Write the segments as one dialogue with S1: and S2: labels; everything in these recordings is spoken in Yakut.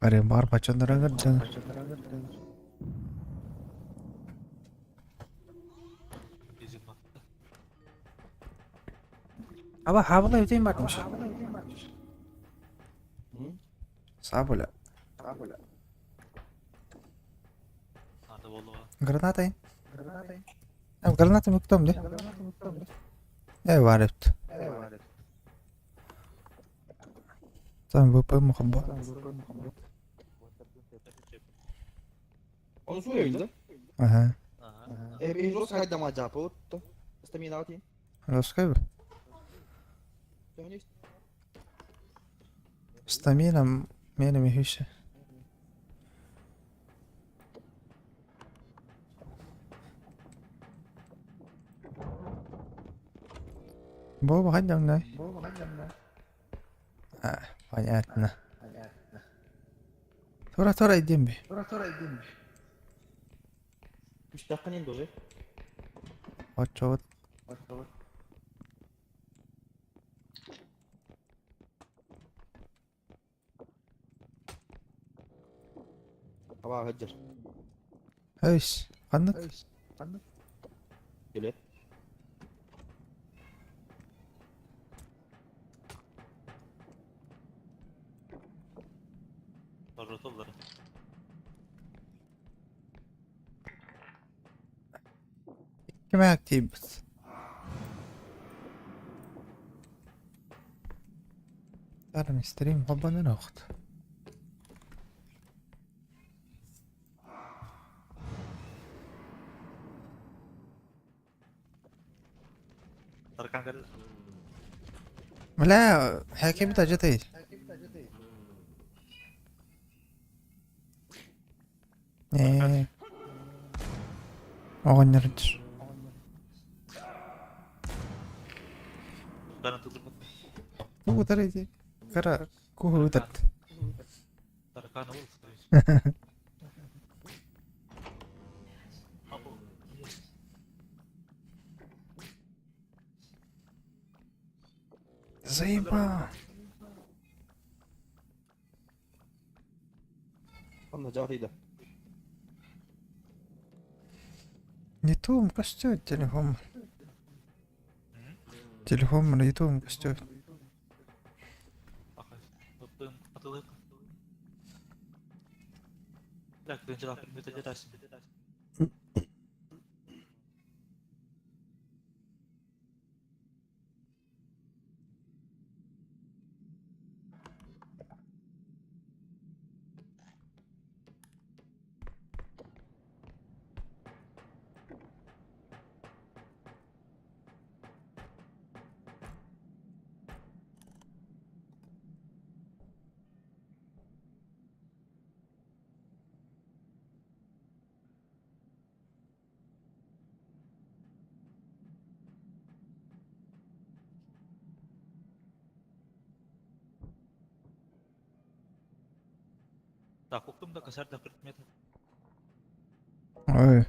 S1: Арыыммар баччаннара ыҥырдын. Аба хаабыла үтейм бармыш. Сабыла. Гранатай. Граната мөктөм де. Э бар эбит. Там ВП мухабба.
S2: Onu soruyor да?
S1: Ага.
S2: Э, жестко хайдама жапы отто. Стамина ти.
S1: Раскай Стамина мене мехише. Бо хайдам А, понятно. Тура тура идем би.
S2: 3 dakika neydi olacak?
S1: Оччоҕут
S2: Аба хаджар.
S1: Өйс, ханнык?
S2: Келет.
S1: Кимэ активбыт? Тарым стрим хоббанын охт. Бля, хаким тажатай. Э. Оҕонньордьур. Тугутар ити? Кара куһу ытат. Заебал.
S2: Онно жаатыйда.
S1: Ютуб көстүө телефон. Телефон Ютуб көстүө. Ой.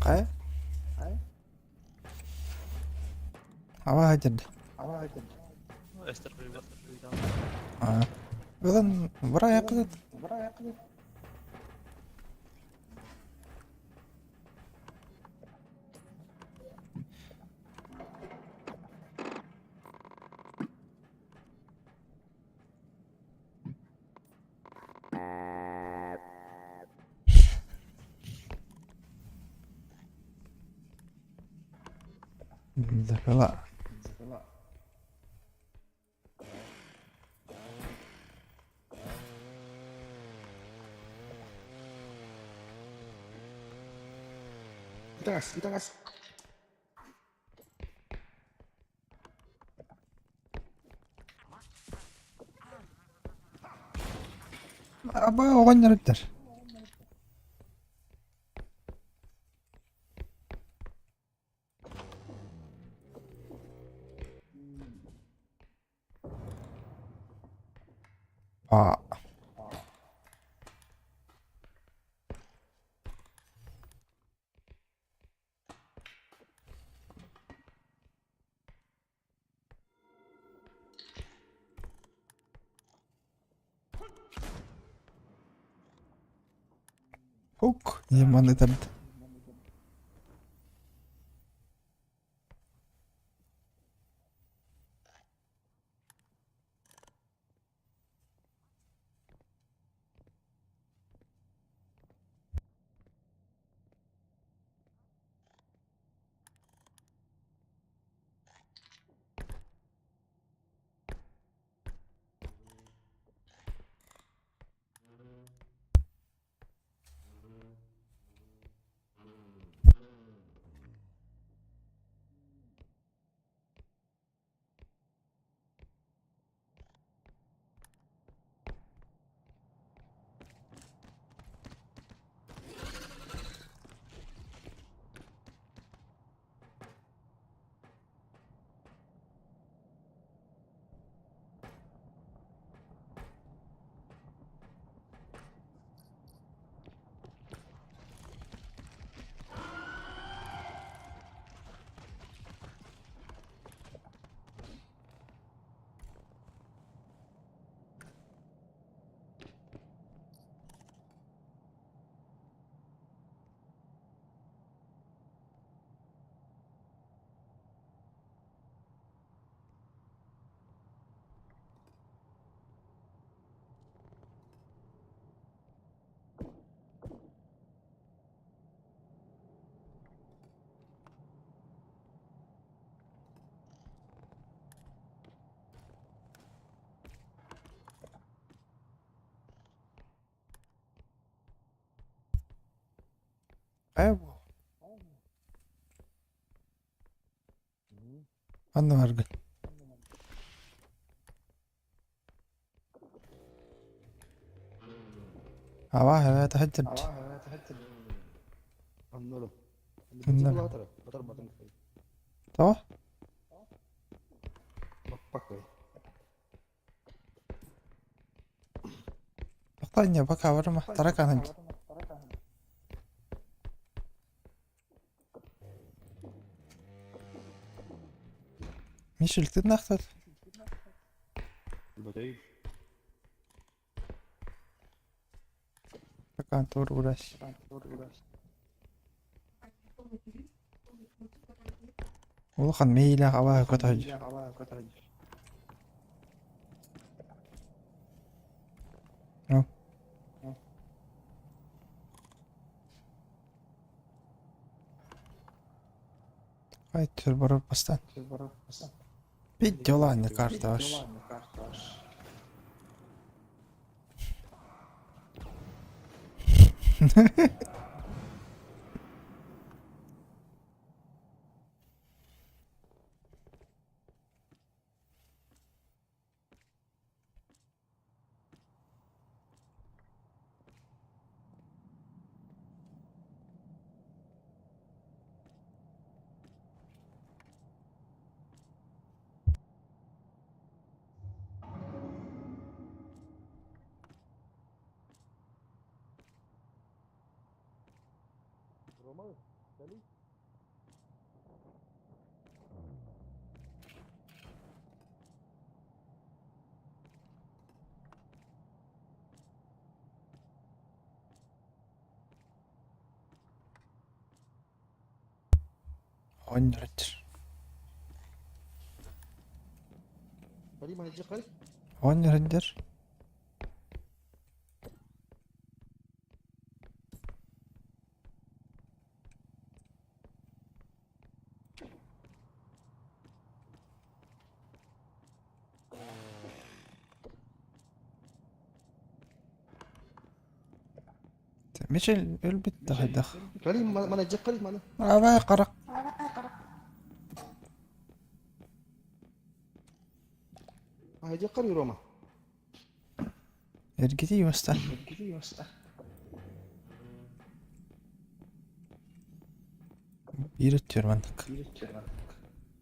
S1: Хайа? Аба хадьырда. Аа. Ылан бырайакыт. Дыхыла.
S2: Итаҕас, итаҕас.
S1: Аба оҕонньор эттэр. Аа. Хук, ебаный тард. Эбо. Анна баргын. Аба эбэ таһыттырд.
S2: Оннору.
S1: Оннору. Тоҕо? Тохтоо пока барыма тараканым. Мишель, ты нахтат? Пока тур урась. Улахан мэйилээх абааһы көтөһүдь. Ну. Хай түр барып бастан. Видеолааны карташ. Оҕонньор Оҕонньор сылдьар. Мичил өлбүт да хайдах.
S2: Кали мана дьэ кали мана.
S1: Абай харах.
S2: Дьэ кали Рома.
S1: Эргитий уоста. Биир өттүгэр маннык.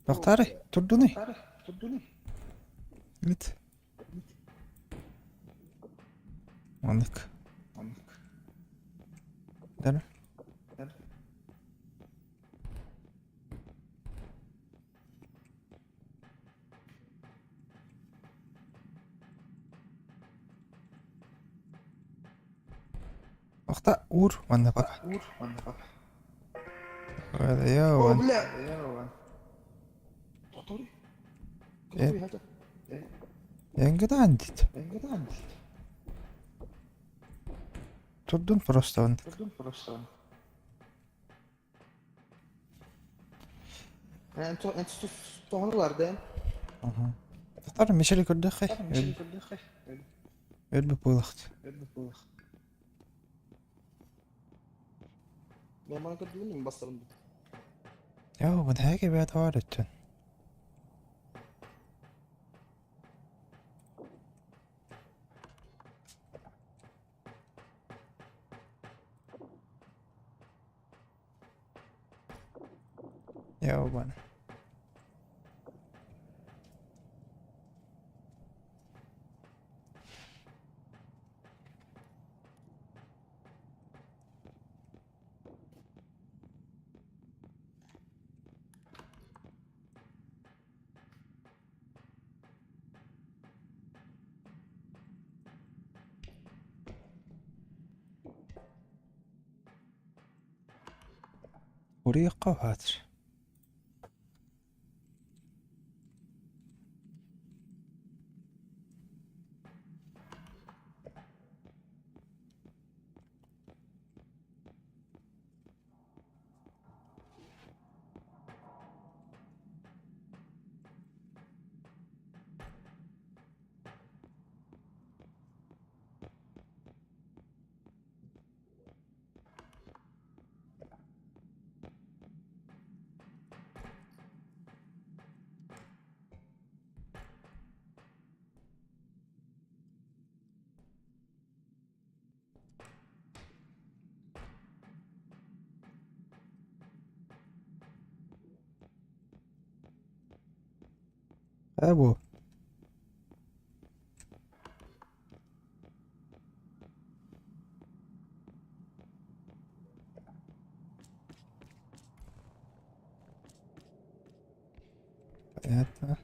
S1: Тохтаарай, турдунуй. Ыт. Маннык. Дара. Охта уур манна пока.
S2: О, бля! Тохтори.
S1: Э. Энгедаан дит. Турдун просто он.
S2: Тоһонулар
S1: Татар Мишели көрдөххө. Өлбүт буолахт.
S2: Мен мана көрдүгүн бастарым.
S1: Joo, men här vi tar det. Joo, men. Уруйахха уһаатыр. Ээ бу. Понятно.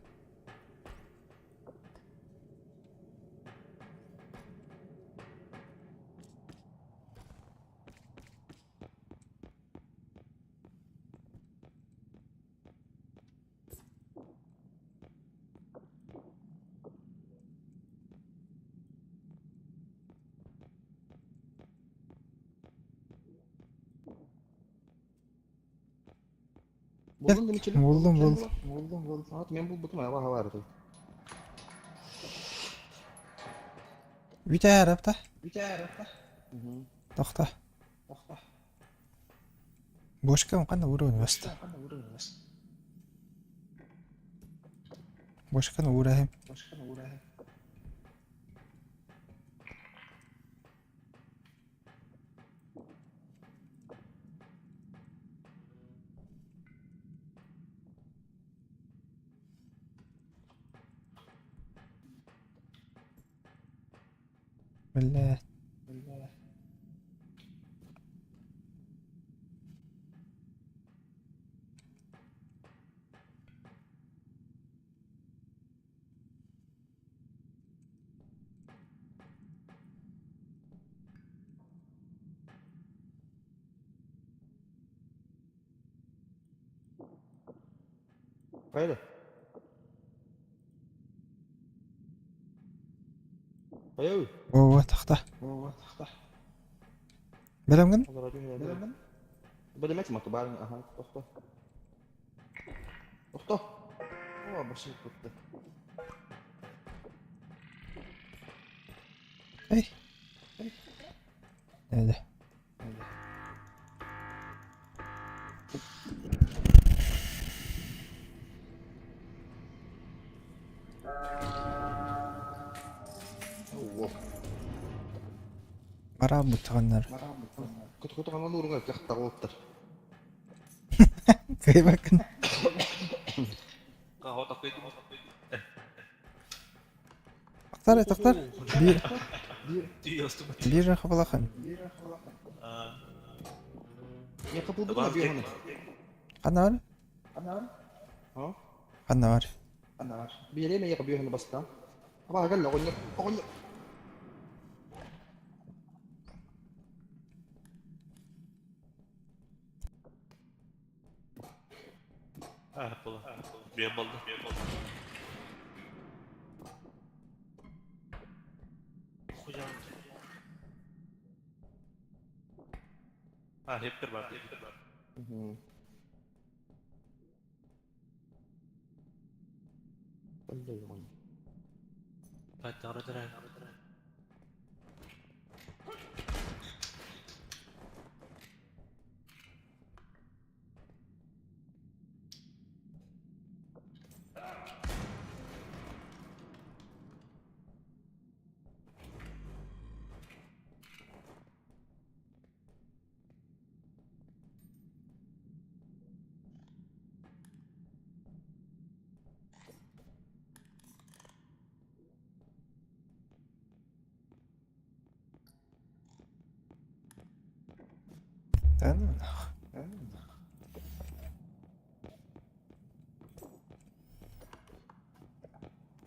S2: Булдун да Мичели?
S1: Булдум булдум.
S2: Ат мен булбутум аба хабарды.
S1: Бүтээр апта. Тохто. Бошка ханна уурун баста. Бошканы уураһым. Бля.
S2: Кайда? Айой.
S1: Оо, тахта. Бэлэмҥин?
S2: Бэлэмэт мату баар аха тохто. Тохто. О, башым кутты.
S1: Эй. Эде. Бараабыт
S2: Кутугунан ууруҥа кыахтаах уолаттар.
S1: Кыайбаккын. Тахтар, тахтар. Биир, биир хабалахан. Ханна бар? Ханна бар?
S2: Биэриэм эйиэхэ бүөһүнү бастаан. Абааһы кэллэ, оҕонньор, оҕонньор.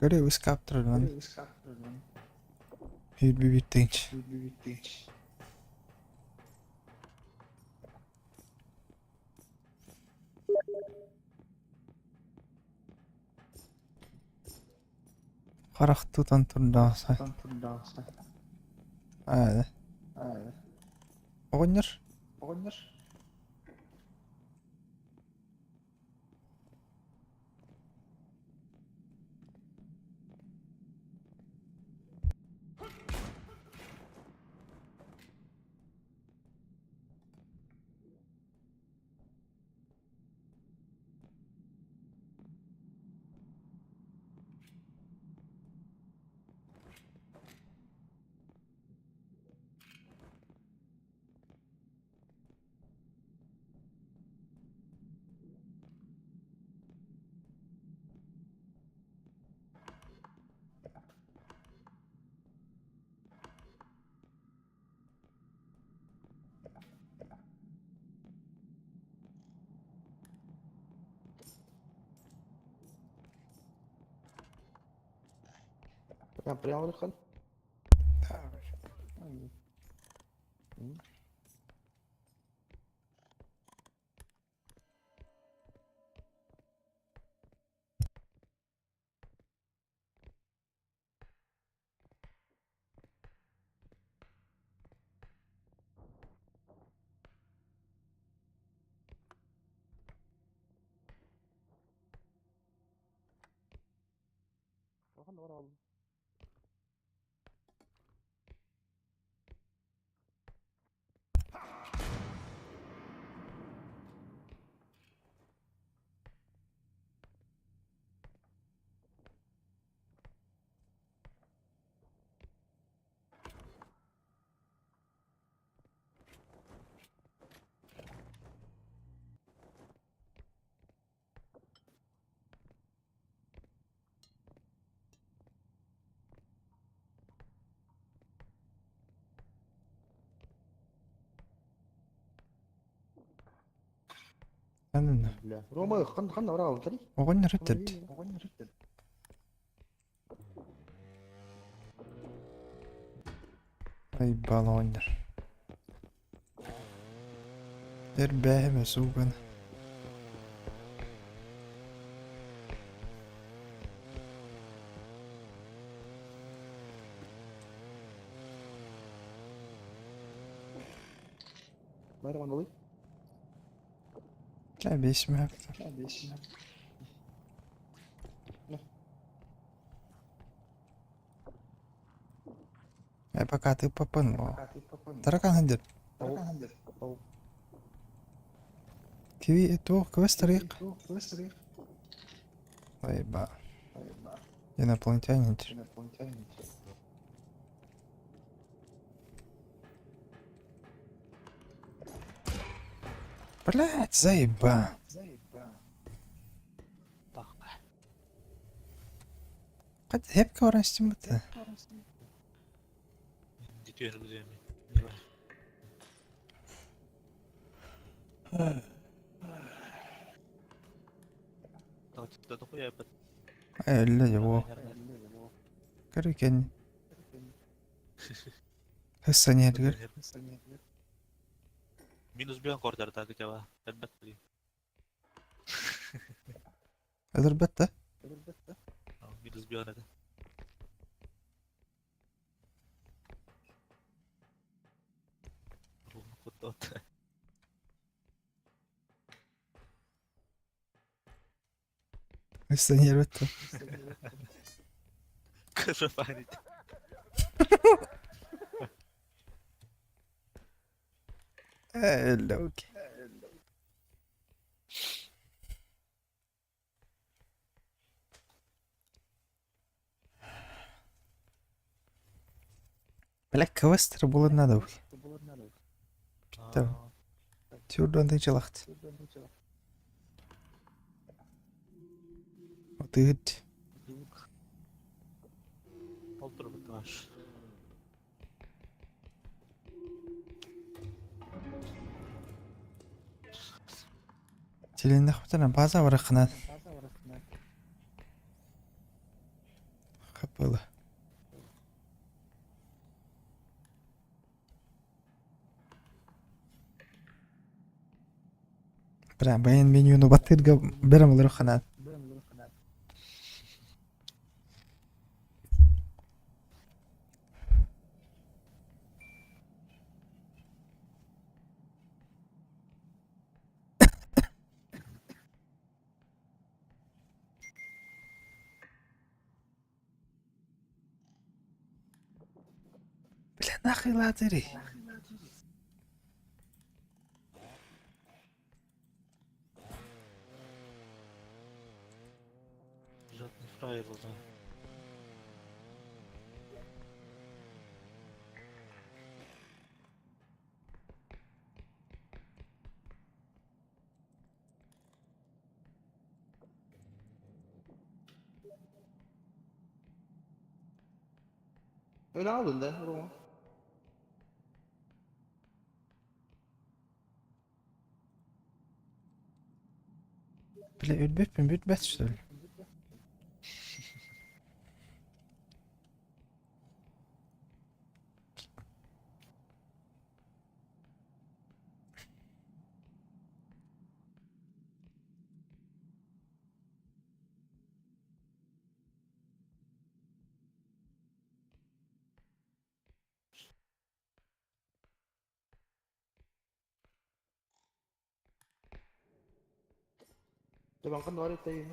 S1: Көрө ыскааптарынан Hürbi Харах тутан турдаҕа Аа Оҕонньор
S2: Прямо выход. Рома, ханна бараалытарый?
S1: Оҕонньор этэрд. Айбал оҕонньор. Эрбээһимэ сууган.
S2: Майраманалый?
S1: Кэбисмэ. Э, пока ты попынул. Таракан сылдьар. Киви туох квест тарыйык? Айба. Инопланетянин. Блять, заеба. Хат хепке баран истим бутта. Элле его. Көрүкен. Хыссанергер.
S3: Минус биэн кордарда кытява. Элбэт били.
S1: Өлөрбөт да?
S3: Минус биэн это.
S1: Хыссанербет да.
S3: Кызыфанит.
S1: Элле окей. Бля, квестер булан надо. Tamam. Түрдөн тынчылахт. Отыгыт.
S3: Олтур буташ.
S1: Теленнахпытана база барахынан. Хапыла. Бля, баян менюну баттырга берем олар ханат. Бля, нахуй лазери.
S3: Жадный фраер был, да.
S2: Öyle aldın da Roma.
S1: Бля, өлбөппүн бүтбэт что ли?
S2: Табанкан var eteyim.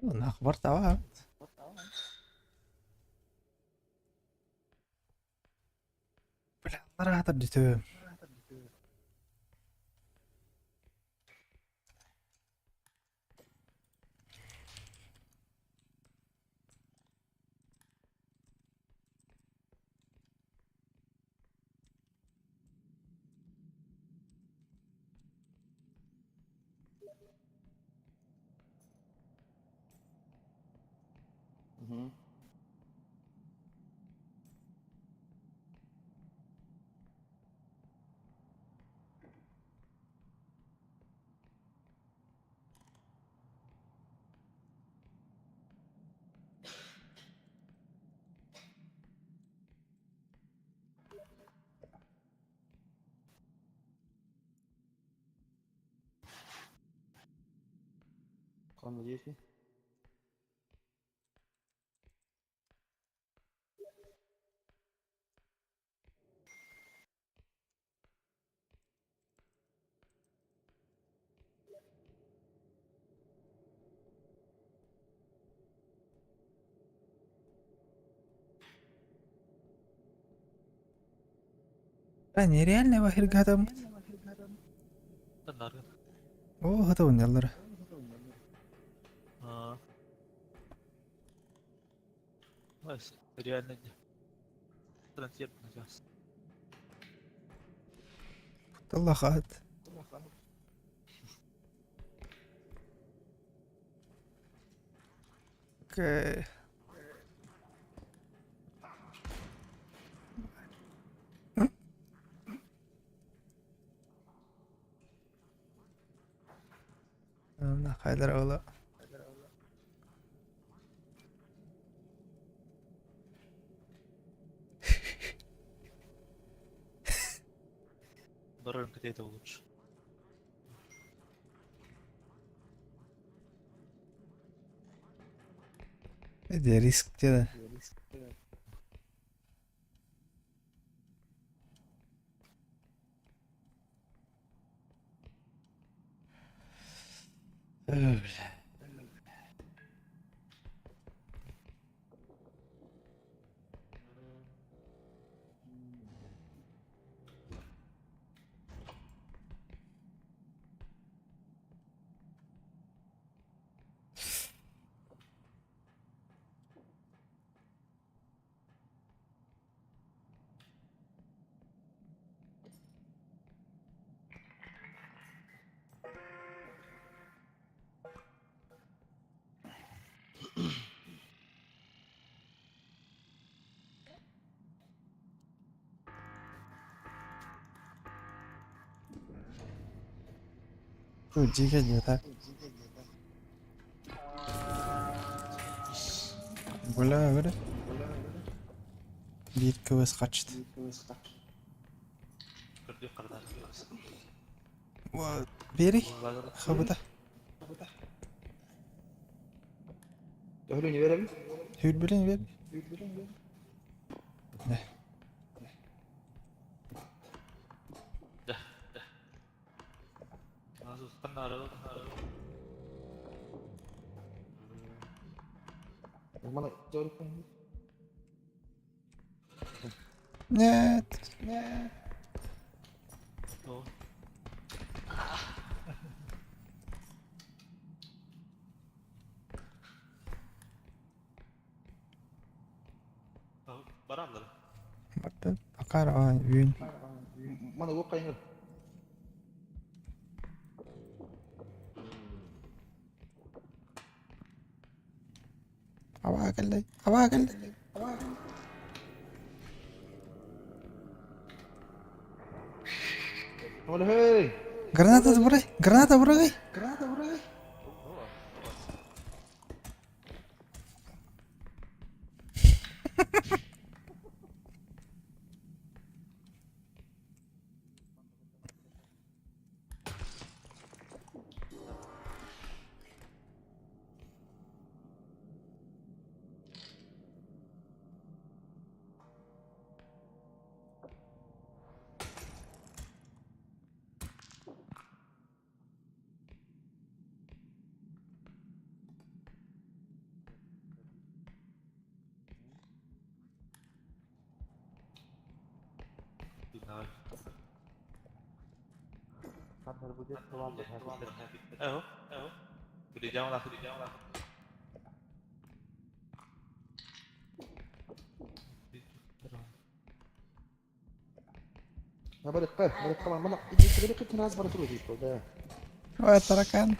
S1: Нахбар тава. Бля, наратар дитө.
S2: Hı. Kan diyeyim.
S1: Нереально баһыргатаммыт. Оо, хатабынньаллара.
S3: Реально
S1: Таллахат. Окей. Хайдара ола.
S3: Барарым это лучше.
S1: Эде риск деді. Бля. Дьиэ диэтэ. Бля, бля. Биир кыбыс хачыт. Бери. Хабыта.
S2: Төһөлүн беребин?
S1: Хүрбүлүн бер. Нет. Нет. Бакар үүн.
S2: Мана уоккайыңыр.
S1: Абаа кэллэй. Абаа кэллэй.
S2: Хей!
S1: Граната бұрай. Граната бұрай.
S2: Граната бұрай. Ой, таракан.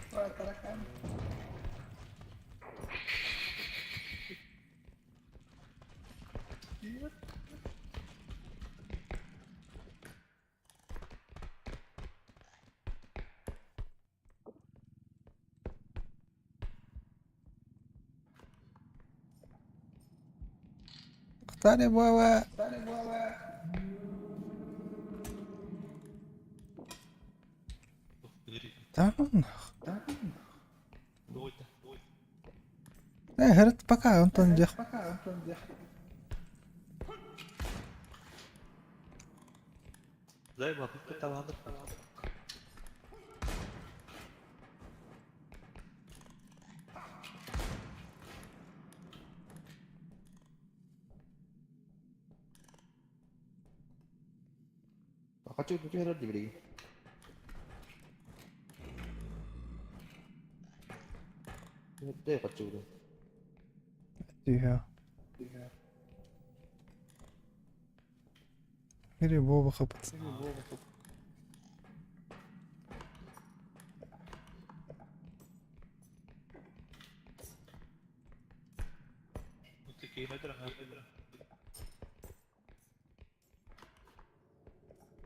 S2: اقترب و تمام. لا هرت بقى انت نجح.
S3: زي ما كنت
S2: Хаччы түһэрэр дии билигин. Түһэрдэ хаччы
S1: Түһэ. Бiri буоба хапыт.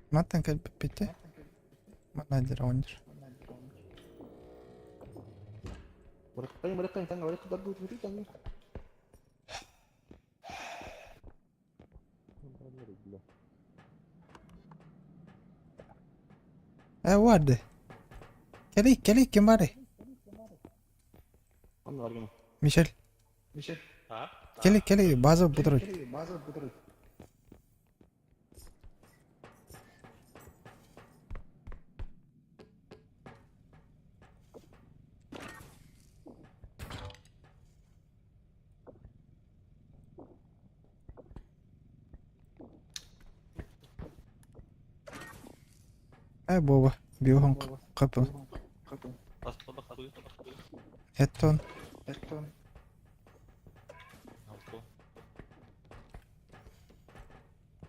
S1: Мантан кэлбиппит Манна дьэр
S2: Барыккай, таҥа барыкка барбыт бүтү таҥа.
S1: Ээ уарды. Кэлий, кэлий, ким баарый?
S2: Онно баргын.
S1: Мишель.
S3: А?
S1: Кэлий, кэлий, база бутуруй. Ээ буоба, биоһун хапы. Эттон.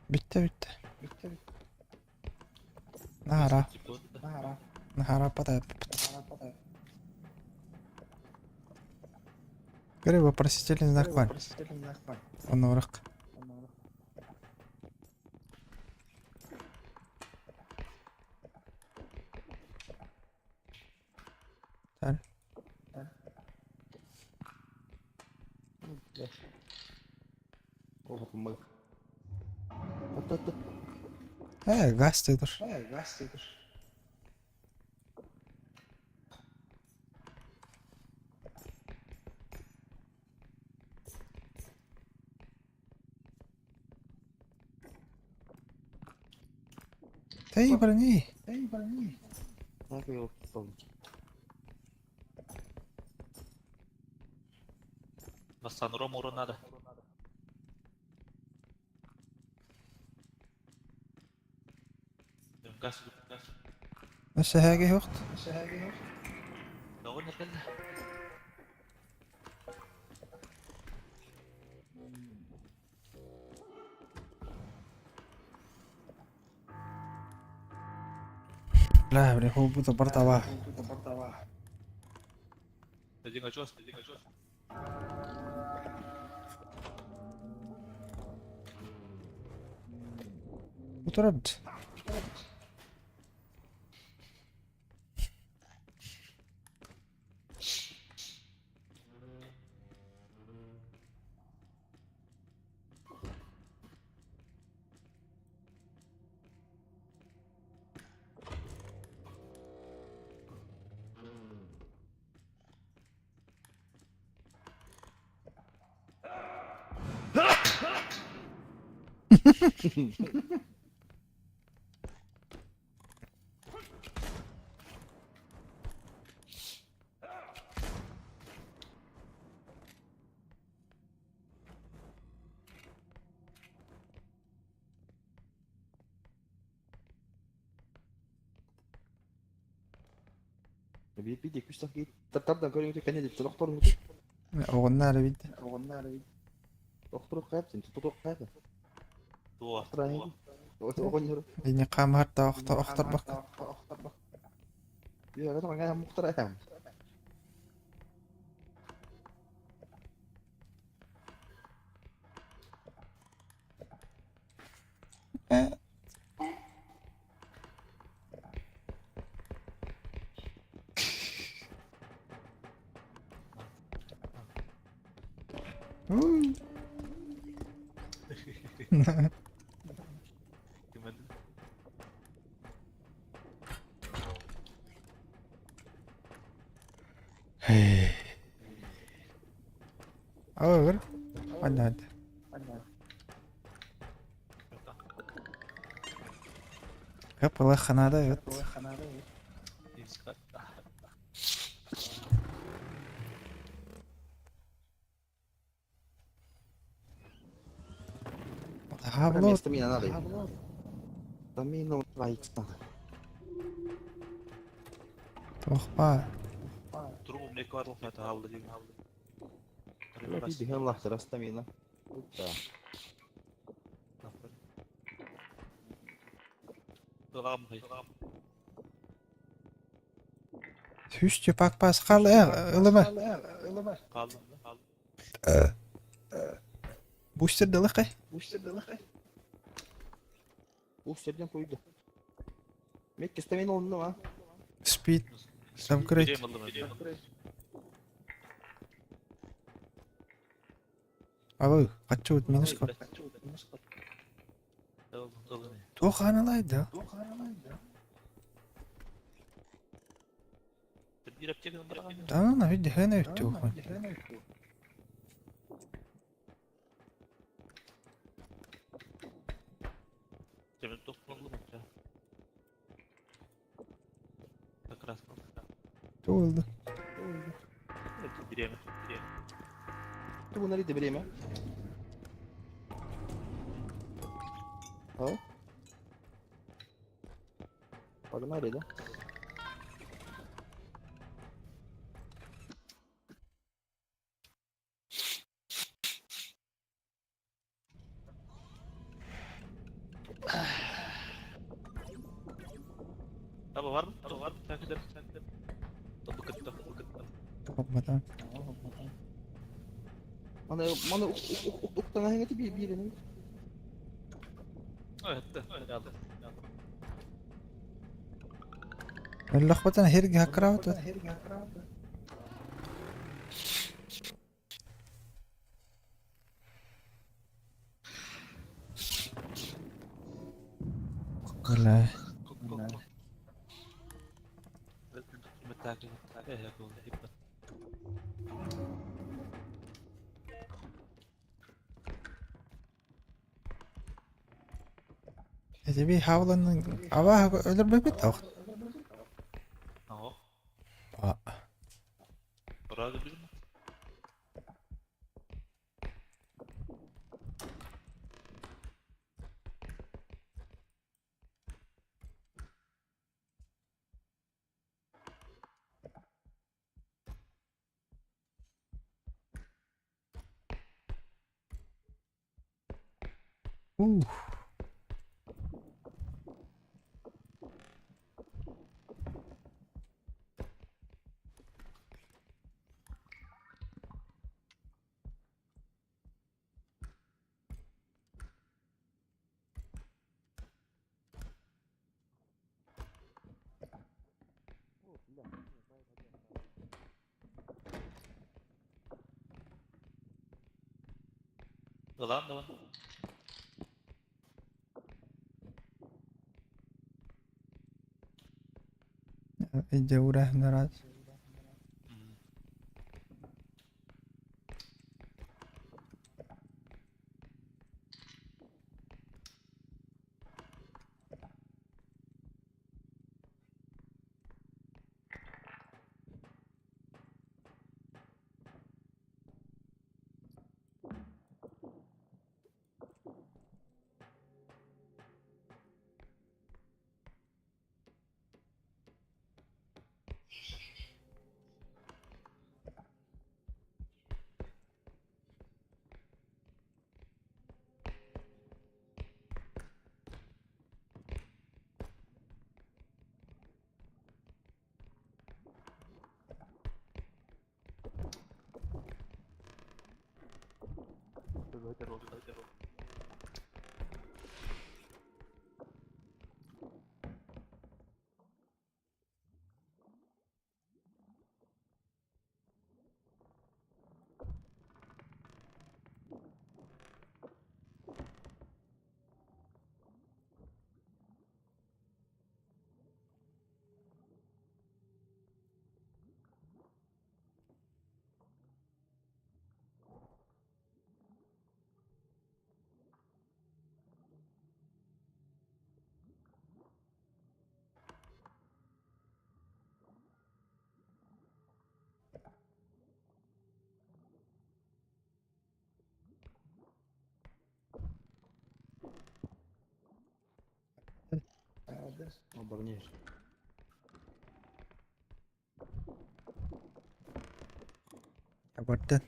S1: Бүттэ, бүттэ. Наһара. Наһара потаппыт. Говори, вопросительный знак бар. Онорок. Так. Ээ, газ тур. Тэй, барни.
S3: Бастан Рому надо. Газ, газ.
S1: Өссө хохт.
S3: Оҕонньор кэллэ.
S1: Бля, бля, хобута бартава.
S3: Один очос, один очос.
S1: Утурабыт.
S2: Биир күстэх тардан көрүҥүтэ кэнэ диттер охторуҥуту.
S1: Оҕоннар эбит.
S2: Охтору хайап син туту хайап.
S3: Туо.
S2: Охтору. Оҕонньор.
S1: Ини хаамарта охтор охторбак.
S2: Я это аңа мухтар айтам.
S1: Ağır. Hadi hadi. Hep ханада evet. Хабло.
S2: Место мне надо. Тамина лайкстан.
S1: Туох баар?
S3: Трубу мне квартал это хаалла диэн.
S2: Биһэн лахтара стамина. Да.
S1: Сүүс чепак паас хаал ээ ылыма.
S3: Хаалла.
S1: Бустер дылыкай.
S2: Ух, серден койду. Мекке стамина онно а.
S1: Speed. Upgrade. Абы, каччыбыт минус кор. Туох ханалай да? Да, види, хэна үттү.
S3: Как раз.
S1: Туолду.
S3: Время.
S2: Ты bunları da bileyim Ha? Bak nerede?
S3: Таба var mı? Таба var mı? Takip et. Takip et. Табы кытта.
S1: Топматан.
S2: Мана мана ук ук ук уктан хәңгәти бир бирин.
S3: Evet. Evet.
S1: Лохпатан херги хакравата. Ола. Эти хавланын аба өлөрбөпүт ох.
S3: Ага.
S1: А.
S3: Правда бир?
S1: Ух.
S3: Ылан да
S1: Иджаура нараз.
S2: Ол баран иһэр.
S1: Бардын.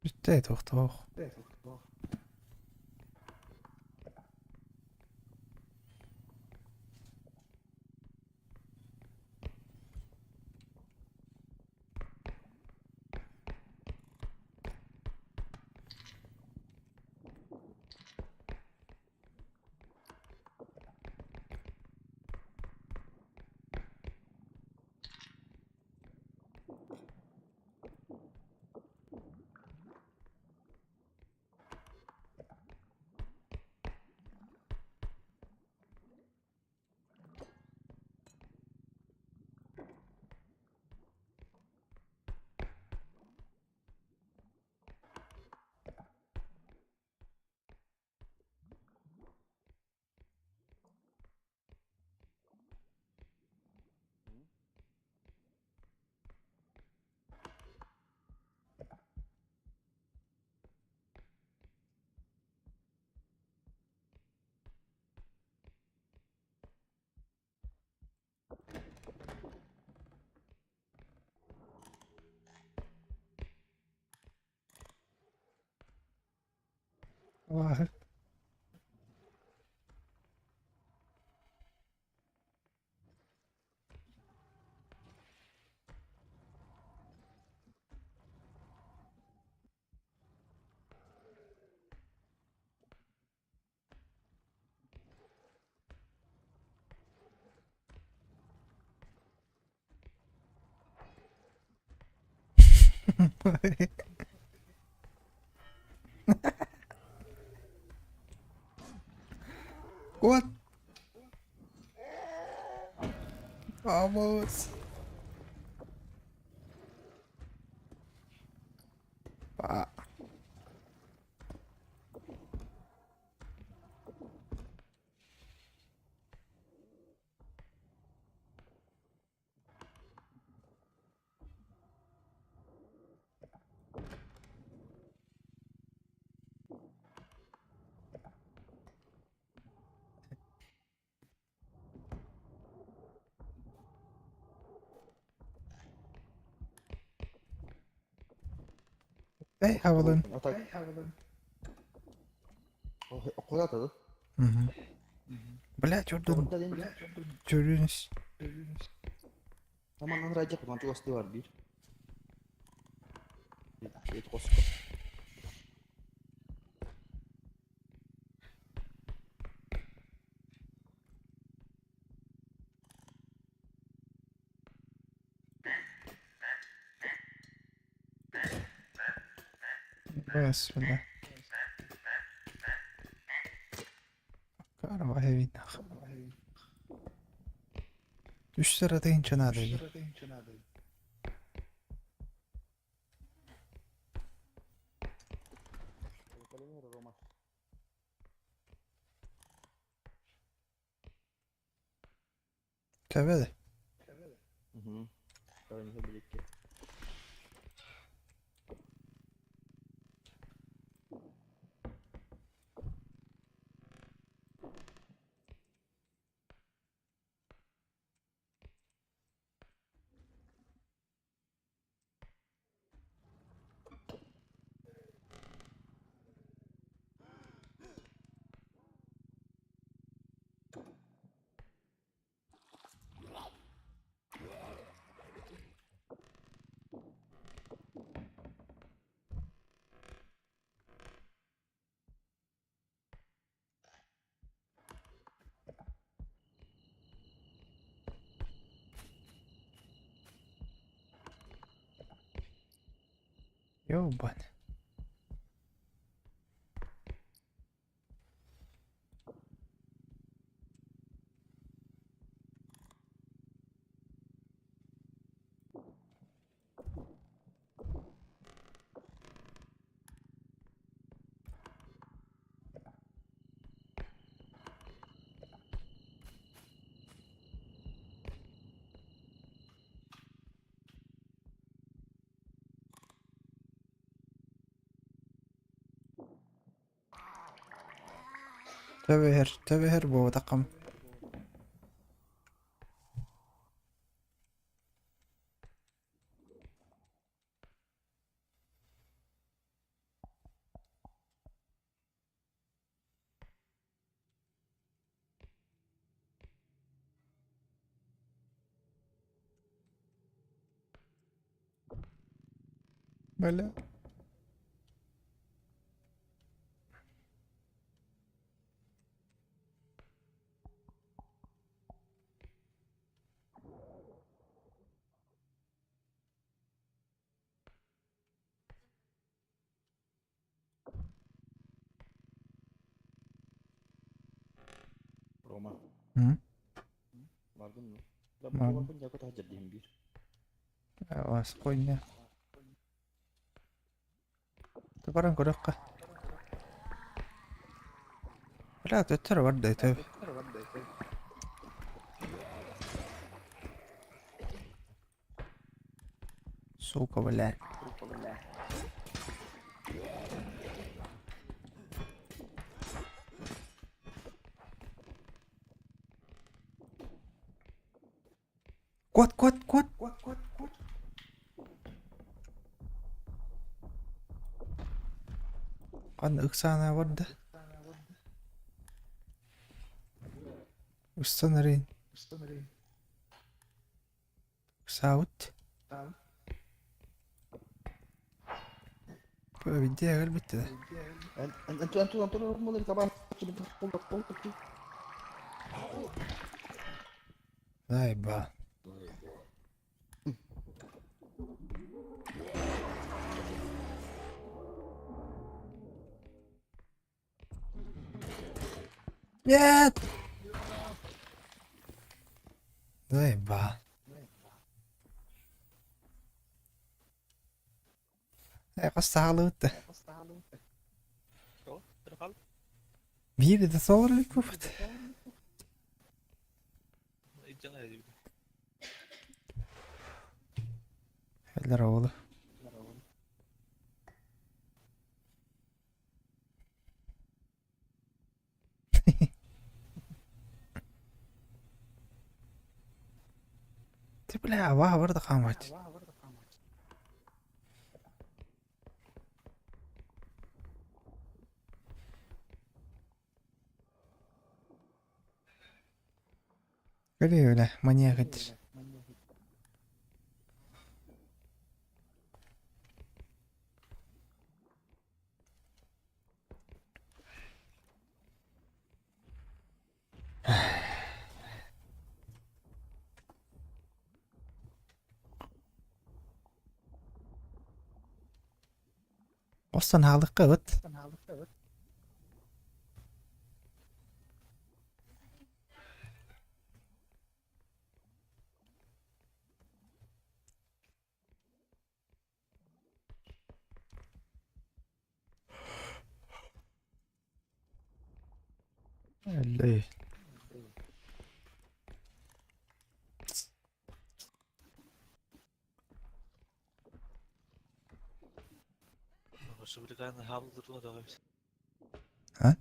S1: Бүттэ тохтоох. Вах. What? Vamos. Pa. Эй, хавалын.
S2: А так. Куда ты?
S1: Угу. Бля, чурдун. Чурюнс.
S2: Таманнан радио кутан чугасты бар бир. Эт коско.
S1: Господи. Карвайвинах. Үс сыратыын чанаадайбын. Төбөдө. Ёбан. Төбөһөр, төбөһөр буолбатаххым. Бля.
S2: Рома.
S1: М?
S2: Бардын mı? Да
S1: Бардым.
S2: бу барбын яко таһа диэн биир.
S1: Аас хуйня. Ты баран көрөххө. Бля, төттөрү барда өтөп. Сука, блядь. Кот, кот, кот. Ханна ыксаана барда. Устан эрин. Ыксаабыт. Видео өлбүттэ да. Дай ба. Нет! Дай ба. Э, хас саҕалыыбыт да. Биир да суолар эбит буолбут. Эллэр оҕолор. Ты, бля, абааһы бар да хаамааччы. Көрүө, маньяк этир. Остон хаалыкка ыбыт. Эллэй. А?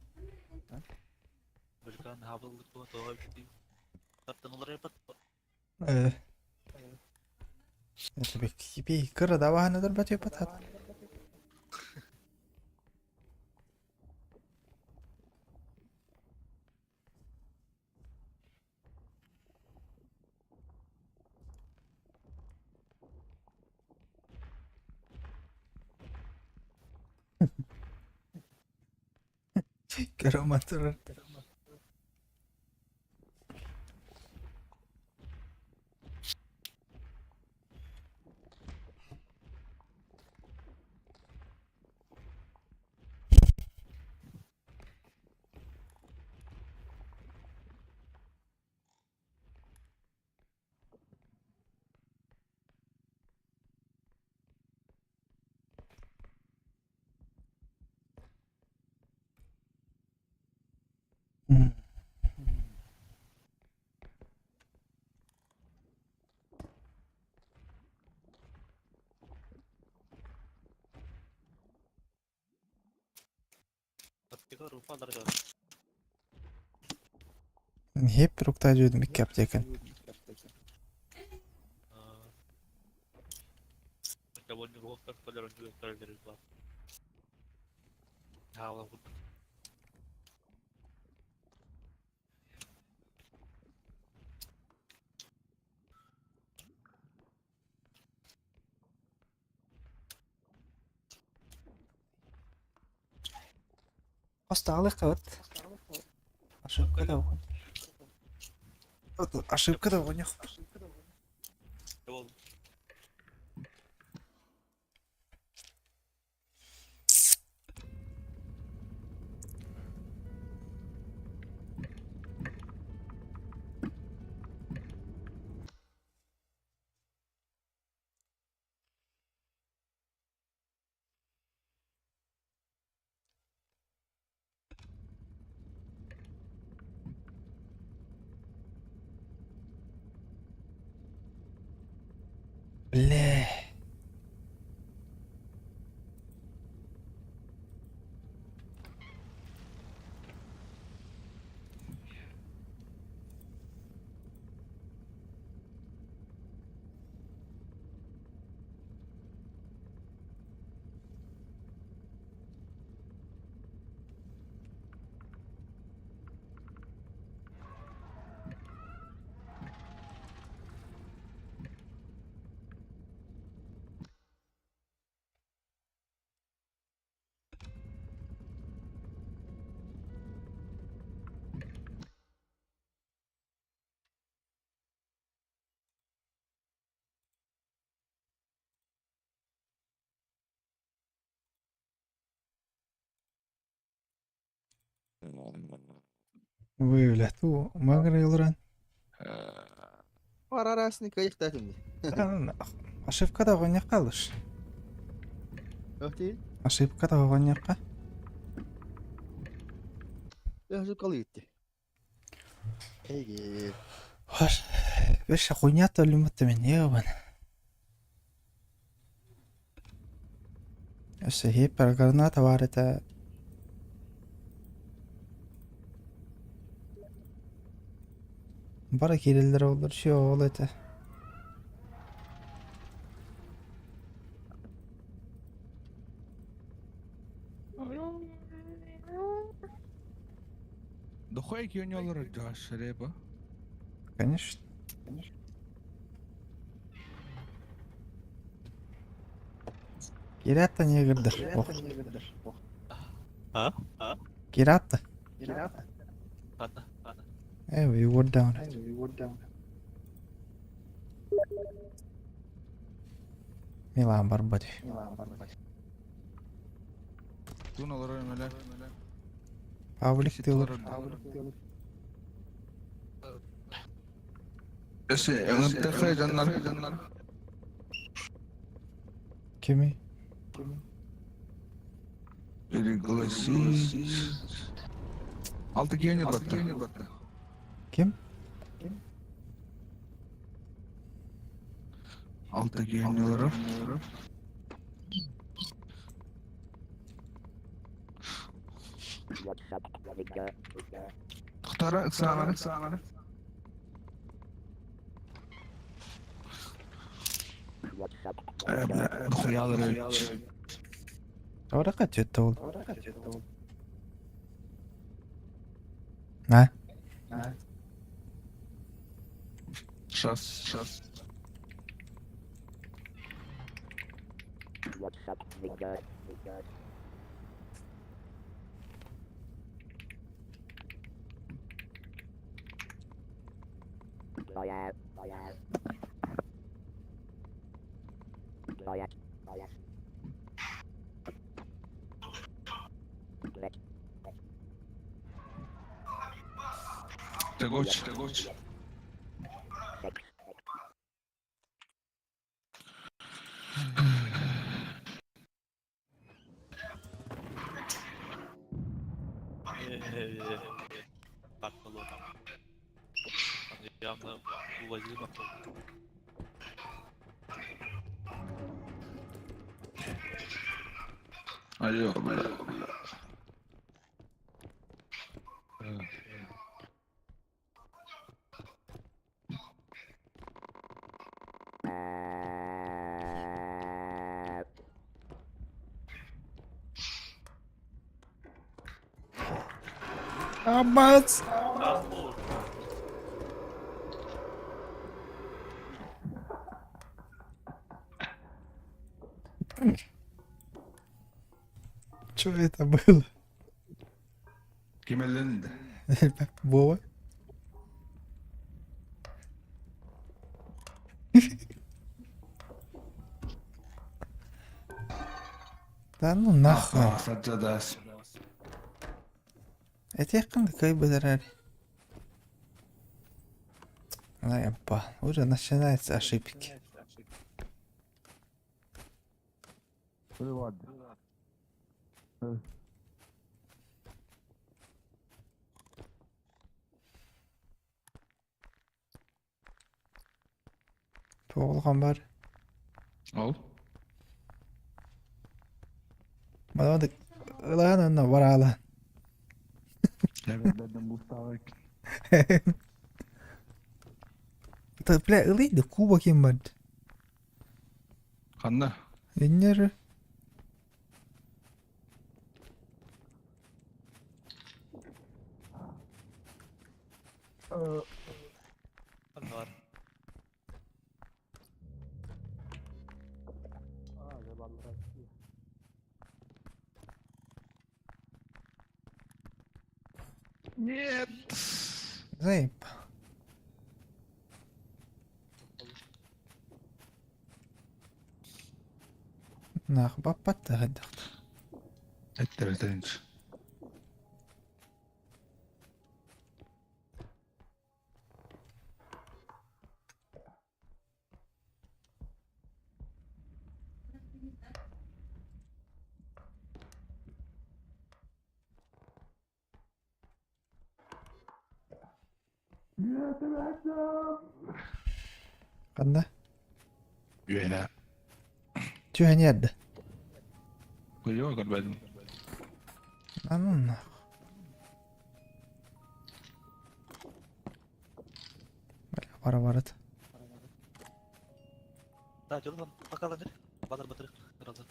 S1: Э. Это кыра даваһаныдар батыппат. Кероман турар. Hep rukta diyordum iki аптекан. Осталых вот. Ошибка да уходит. Ошибка да у них. Бля. Выявлять. Магра Юлран.
S2: Арарасны кайыктатын.
S1: Ошибка да не калыш.
S2: Өтей.
S1: Ошибка да не ка.
S2: Ошибка итти. Эге.
S1: Хош. Вещь хуйня то лимат мен ебан. Өссө хипер граната бар это. Бара кириллер олар ши ол это.
S4: Дохуя кионёлар жашыреба.
S1: Конечно. Кирата не гырдыр. Ох.
S3: А?
S1: Кирата.
S3: Ладно, ладно.
S1: Э, we were down. Милан барбати.
S4: Тун олар өмелер.
S1: Павлик тылыр.
S4: Эсе, ыңыттахы жаннар.
S1: Kimi?
S4: Пригласить. Алты кионер батта.
S1: Ким?
S4: Алты кионер. Тохтара, саамары, саамары. Дохуялар.
S1: Орака төтті ол. А?
S4: Шас, шас. Тегоч, тегоч.
S3: Patladı adam. Yanına bu vaziri bak.
S4: Алло, бля.
S1: Аббас! Что это было?
S4: Ким эллэннэ?
S1: Вова. Да ну нахуй.
S4: Саджадас.
S1: Этиэххин да кыайбыт эрээри. Заебал. Уже начинаются ошибки. Туолҕан бар.
S4: Ол?
S1: Маладык ылаан онно бараалаан. Бля, ылый да куба ким бар.
S4: Ханна?
S1: Иннер.
S3: Ханна бар.
S4: Нет!
S1: Заеб. Нах, баппат хайдах.
S4: Эттэрэтэн.
S1: Ханна?
S4: Үөһэ.
S1: Түһэн иэрдэ.
S4: Куйуо көрбөтүм.
S1: А ну нах. Бля, бара барат.
S3: Да, дьолу бакаланыр. Балар батырык. Кыралар.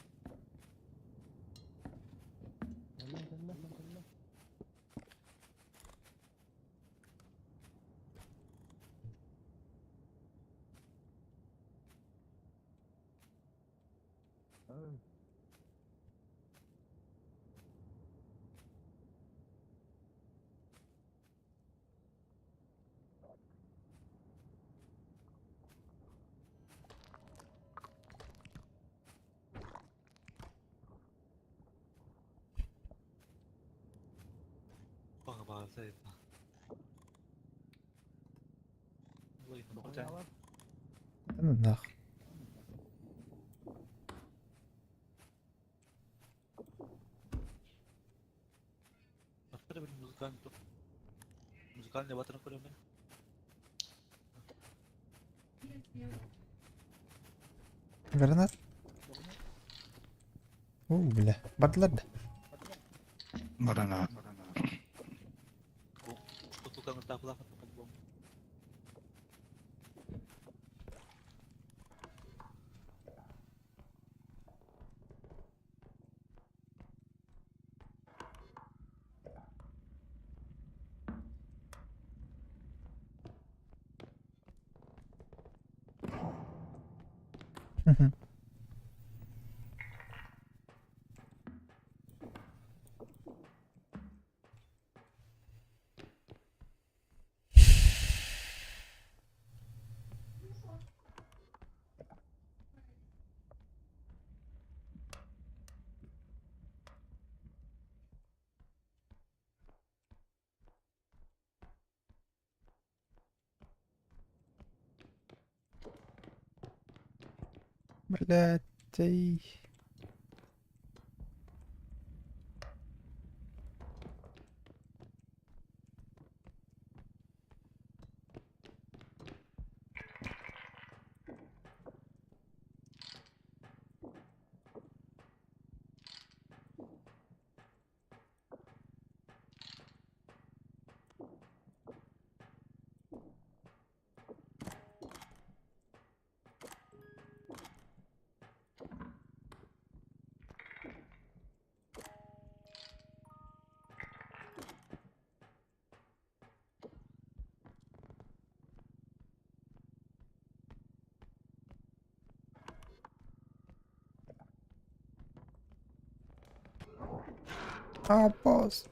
S3: Баҕа заебал.
S1: Да ну нах.
S3: Музыкальный батырын көрөмүн.
S1: Гранат. О, бля. Бардылар да.
S4: Барана.
S3: Тутуканы таапылаах.
S1: Блядь. эй. Аппос.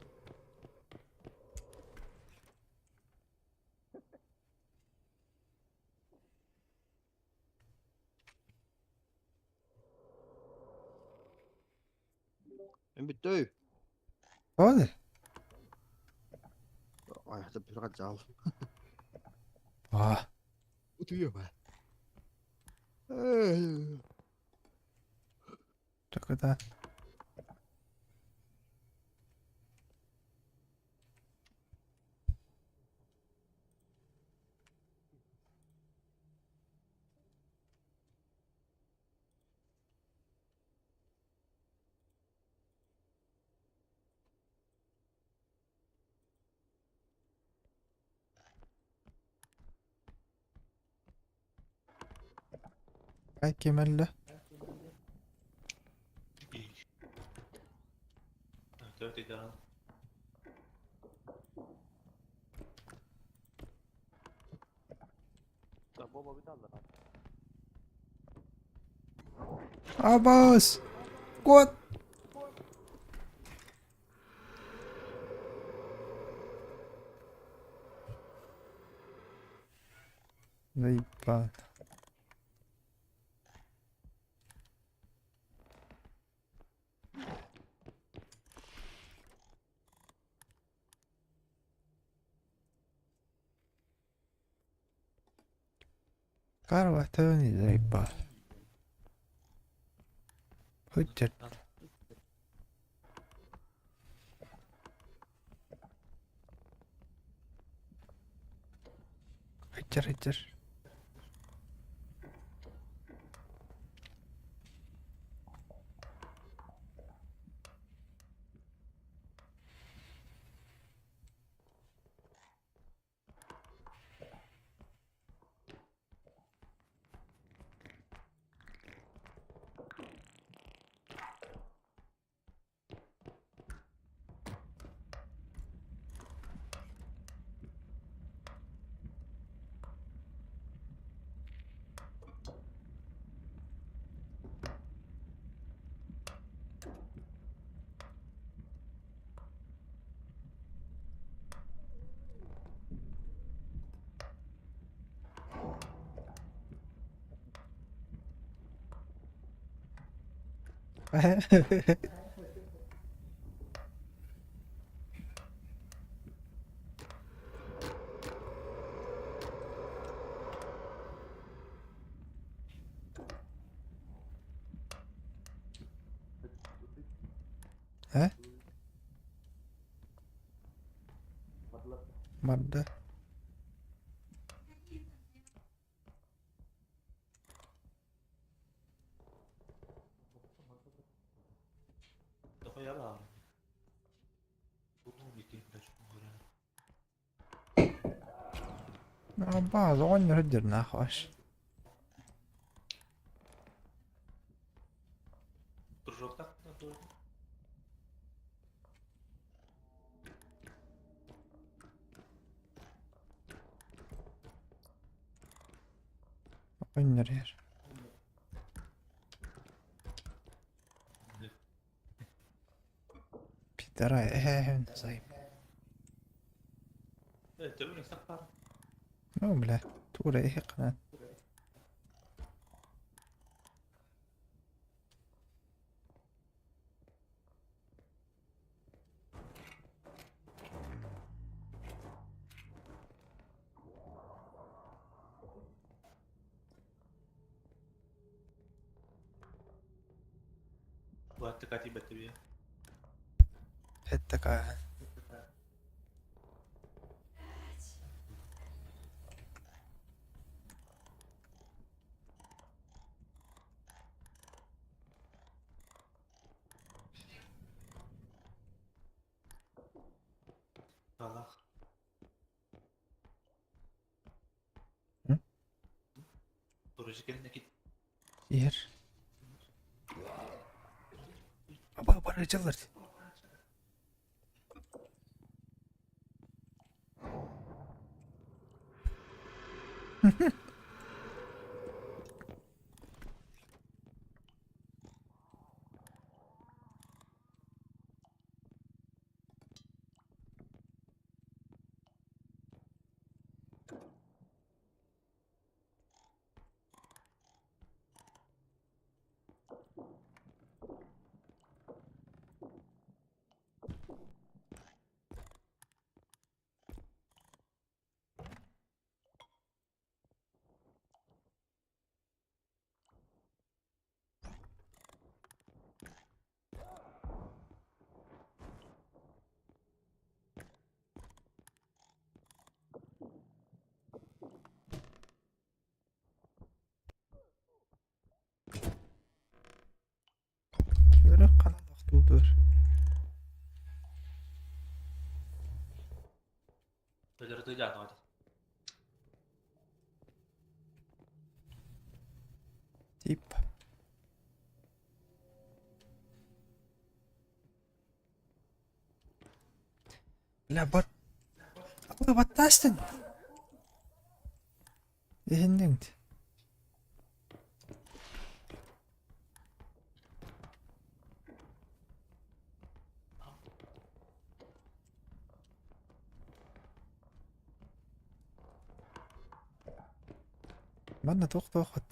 S2: Мин бүттүй.
S1: Тоҕо?
S2: Айахта бір жал.
S1: Аа.
S2: Утуйуом аа.
S1: Чакыта. Кимэллэ?
S3: 30 down.
S1: Абаас! Куот! Заебал. Карла төвөний заебал. Хөджөр. Хөджөр хөджөр. Э? Барда. Абаас оҕонньор сылдьар хош. Оҕонньор иһэр. Пидора эһээһин заеб. Ну, бля, тура иһиқна. Это такая. Иһэр. Аба барыжалар. Тип. Бля, бар... Баттаастын! Иһинниҥ. Манна туох туоххут?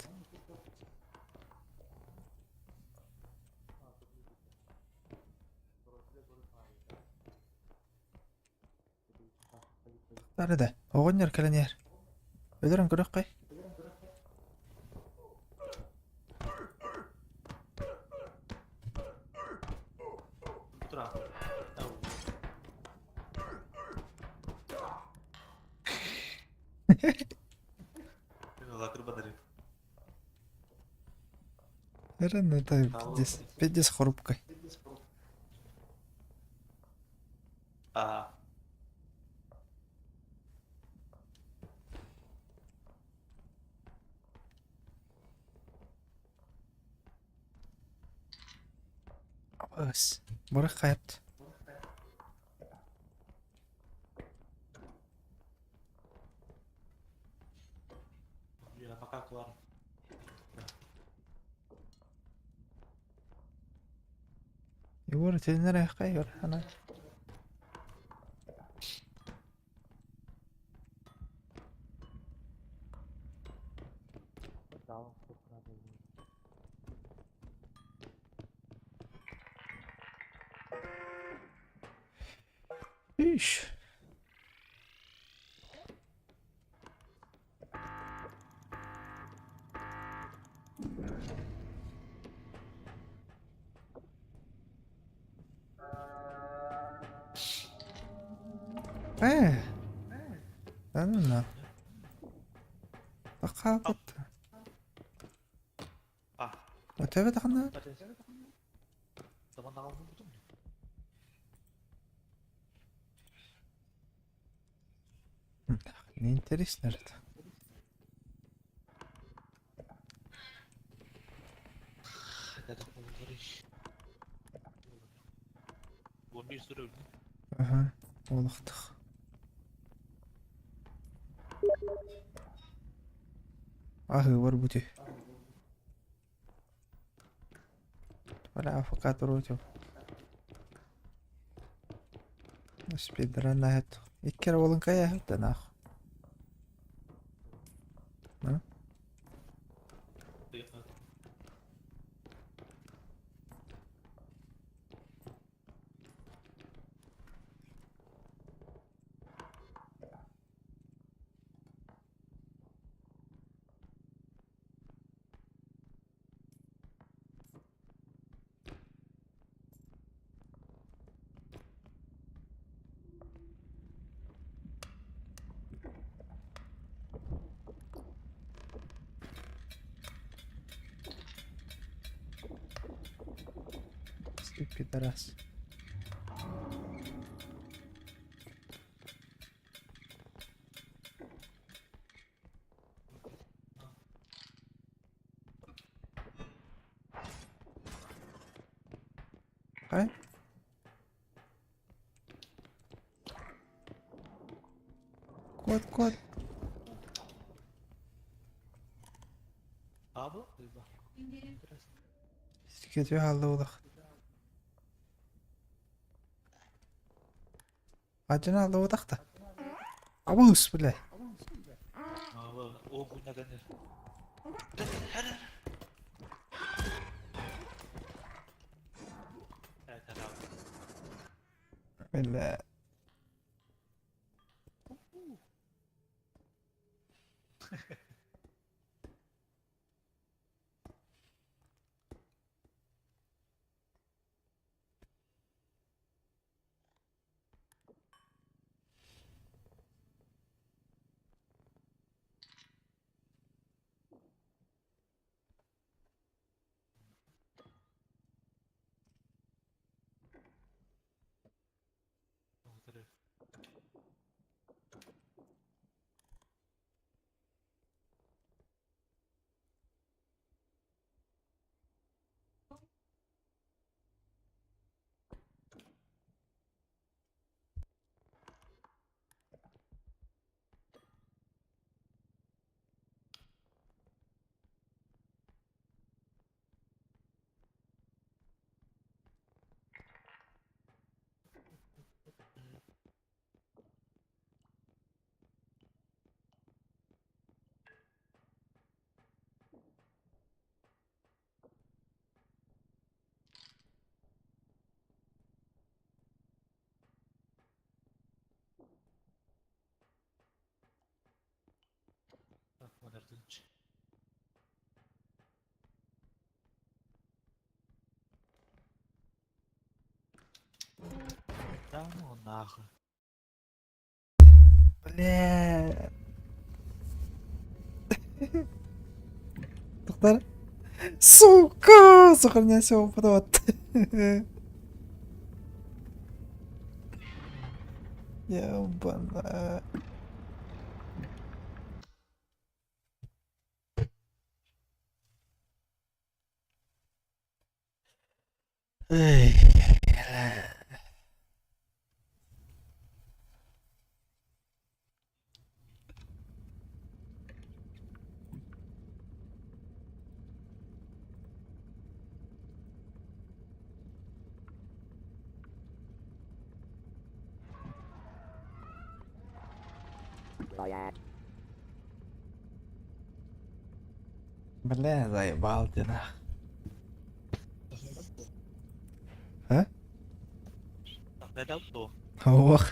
S1: Бары да, оҕонньор кэлэн иһэр. Өлөрөн көрүөххэй. Эрэн это пиздец, пиздец хрупкой. Ыс, бырах хайат. Егор, итиннэр айахха Егор, ана. Иш. Ээ. Анна. Хаалбыт. Өтөбө даҕаны. Неинтересно же это. Ага, олохтох. Аһыы барбыт үһү. Бля, АФК туруу Спидран аһыт. Икки эрэ уолуҥкай аһыт да нах. Пидорас. Хай. Кот, кот. Сикетү хаалла улах. Адьына аллыбатах да. Абыс, бля. Бля.
S3: Да ну нахуй.
S1: Бля. Тоқтар. Сука! Сохраняйся в. Ебана. Эй. Бля, заебал ты нах. А? Ох.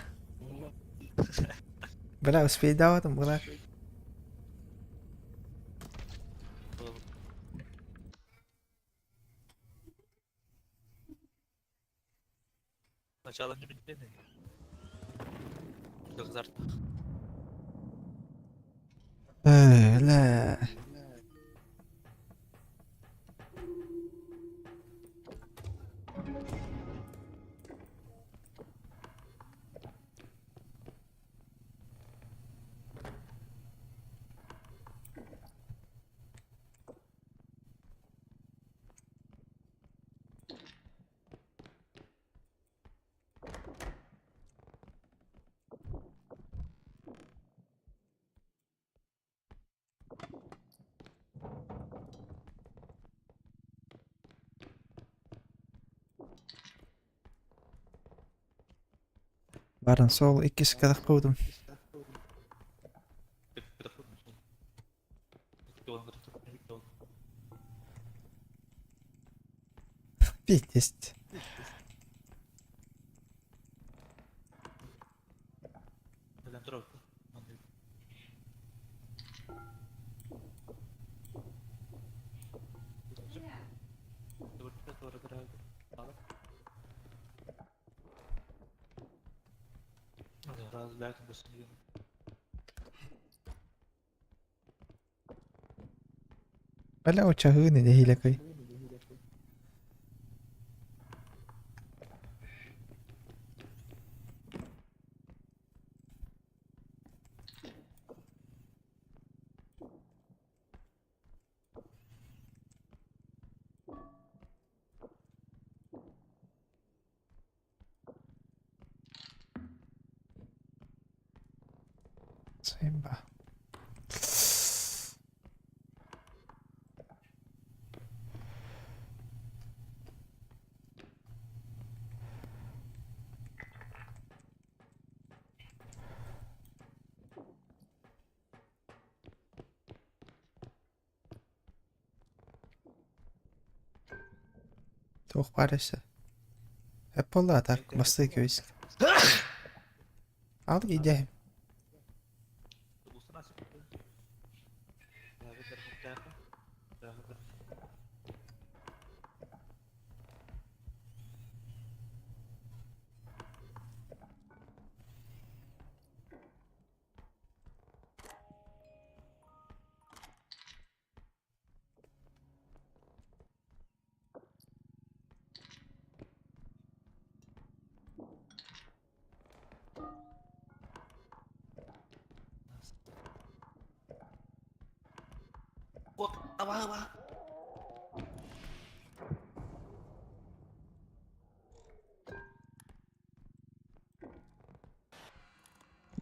S1: Бля, успей там, бля.
S3: Начало не бедный.
S1: Бля. Баран сол иккис кадах куудум. Пиздец. Бля, очагыны не хилекой. Заеба. Туох барыса. Эппола так масты көйс. Ал идеем.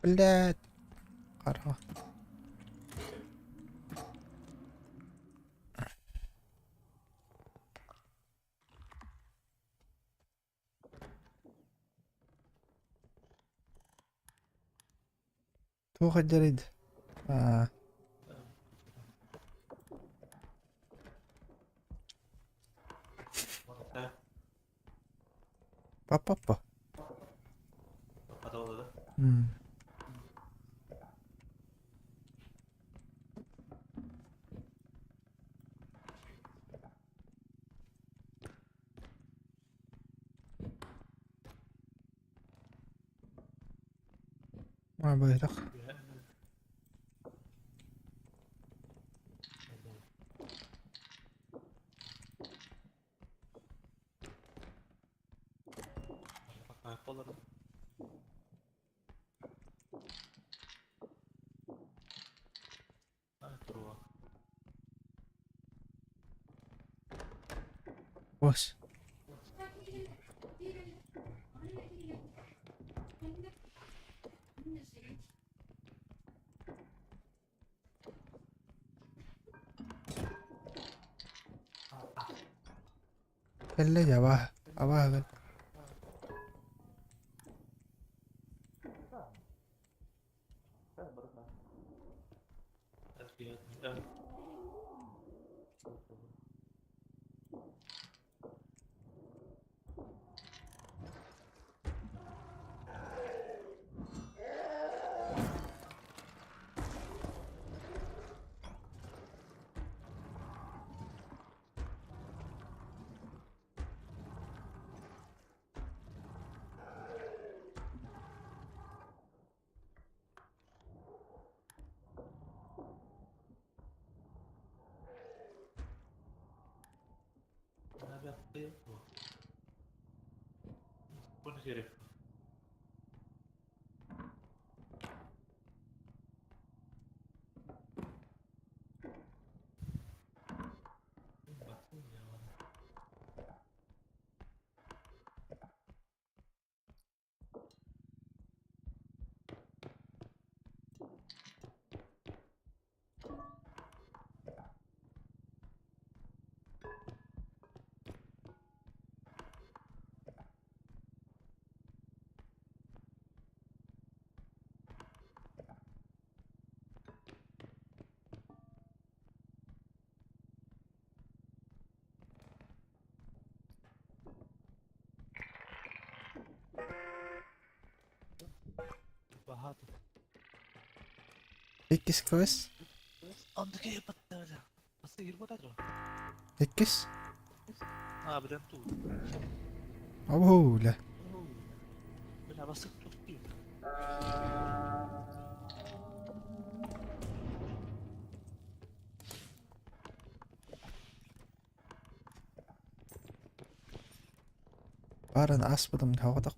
S1: Блядь. Қара. Туох дерид. А. Папа. Быһыдах. Ос. Кэллэ дьэ абааһы. Абааһы кэл. Иккис квест. Иккис. Обула. Баарын ааспытым тоҕотох.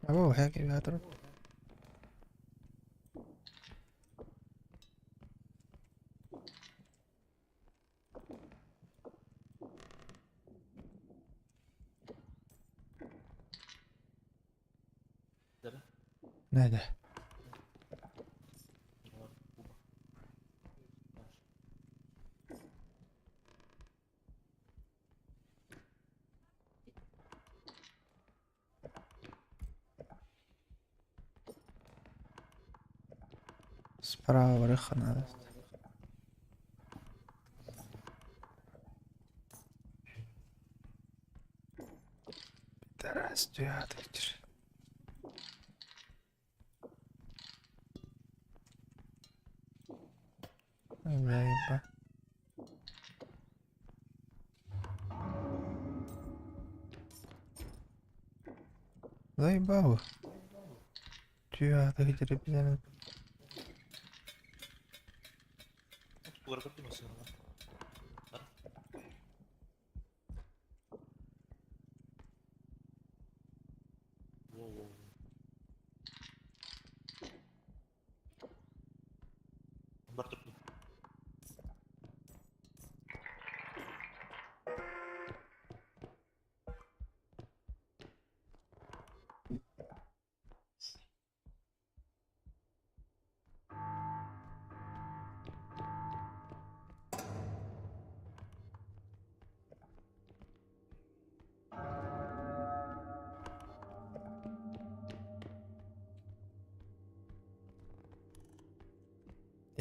S1: Або хэки баатыр. Näde? Справа барыха надо. Пидорас, түйатыр. Заеба. Заебало. Түйатыр, пидорас.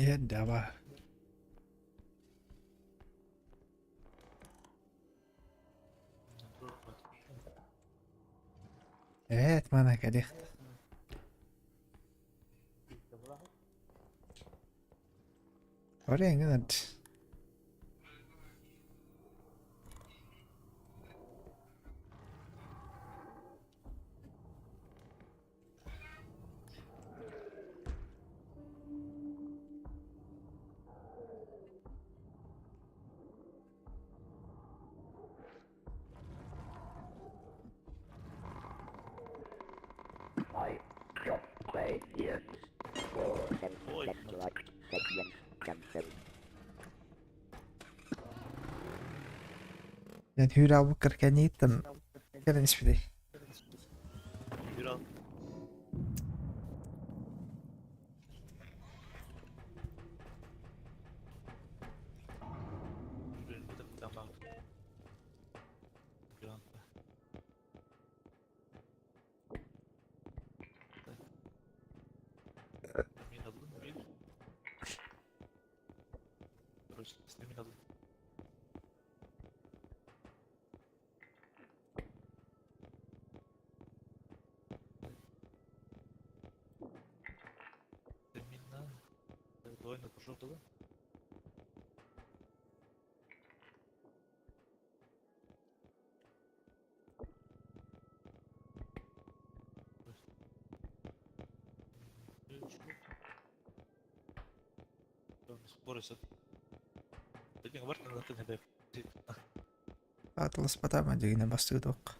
S1: Иһэрдэ абааһы. Эт мана кэлиэх. Oraya эҥин
S3: Ой,
S1: Диэн хүүрэ кэнниттэн кэлэн испитий.
S3: Юрал. Аатыласпатаама дьигинэ бастыытуох.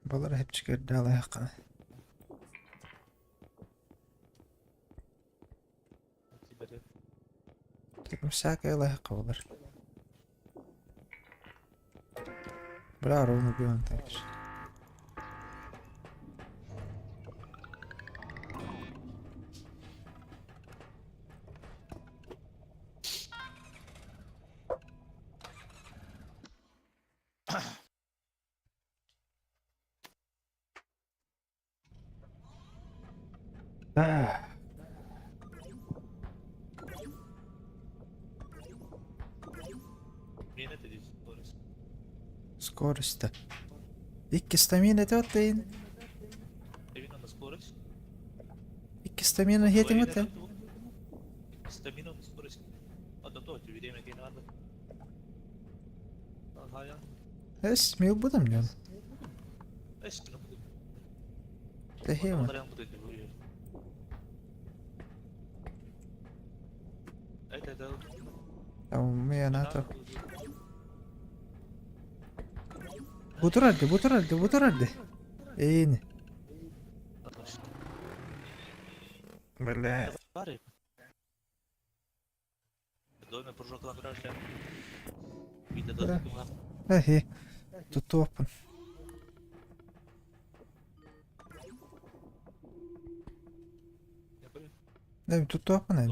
S3: Балар эһэпчикэрдээх Всякое легко болар. Бля, ровно бьем так. Скорость. Икки стамина тётейн. Икки стамина хетиң өтө. Эс, мил будам нем. Тэхима. Умея НАТО. Бутурарды, бутурарды, бутурарды. Эйни. Бля. Эхи. Тутуоппун. Тутуоппун эн.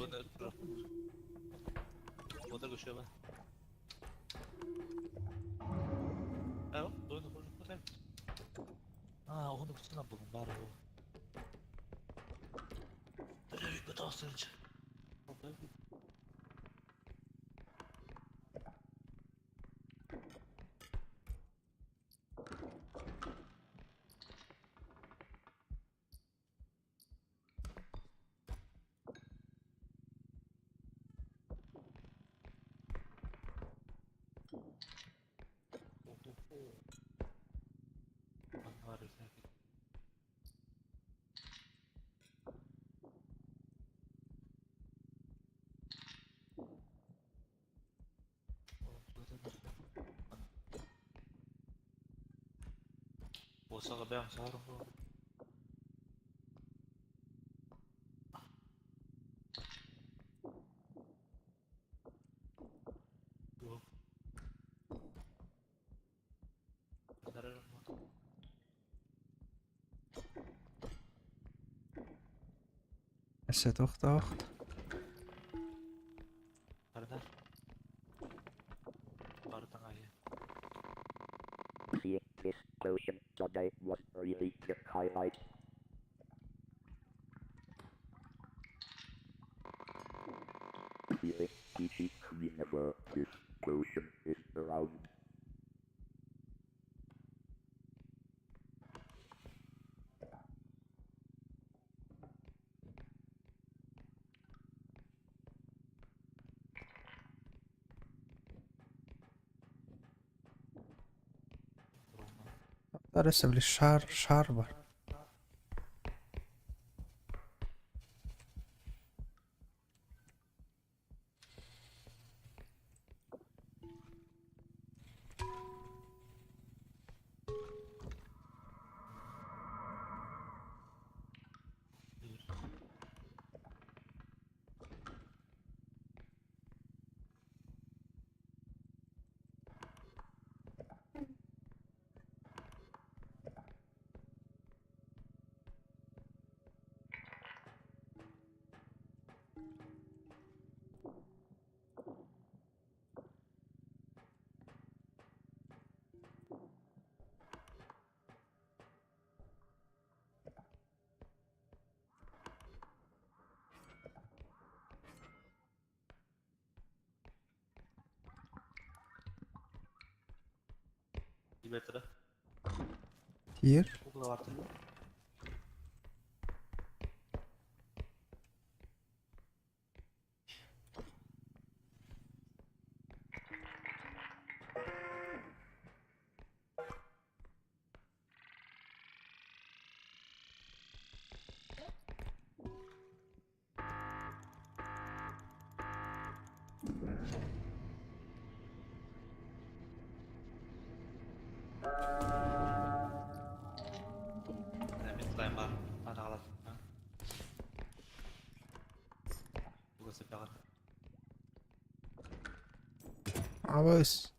S3: Өссө туох.
S1: Өссө били шар, шар бар. Тиийэр. Абыс.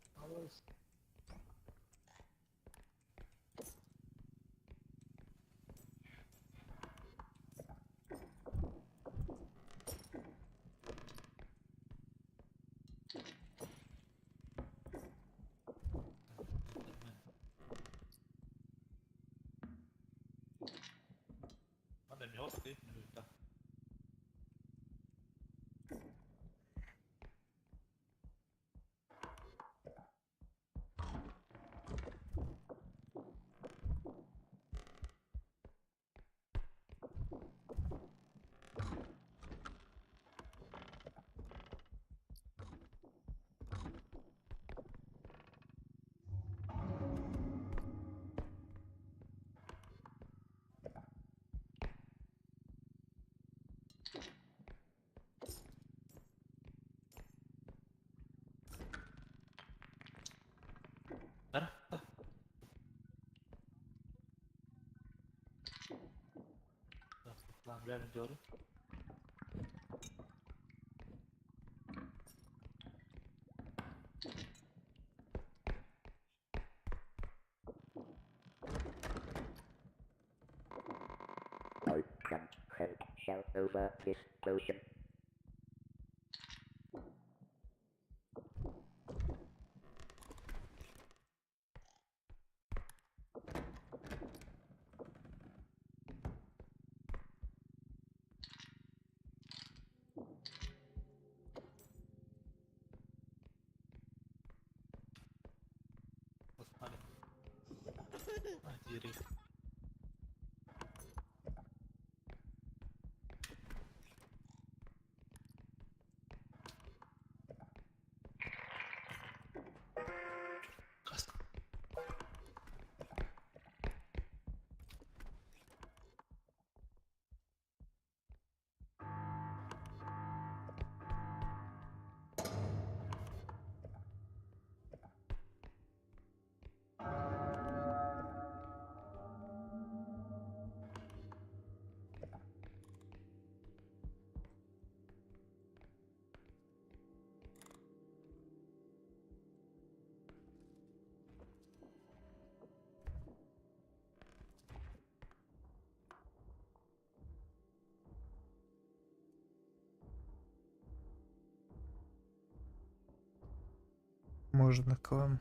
S1: Можно к вам.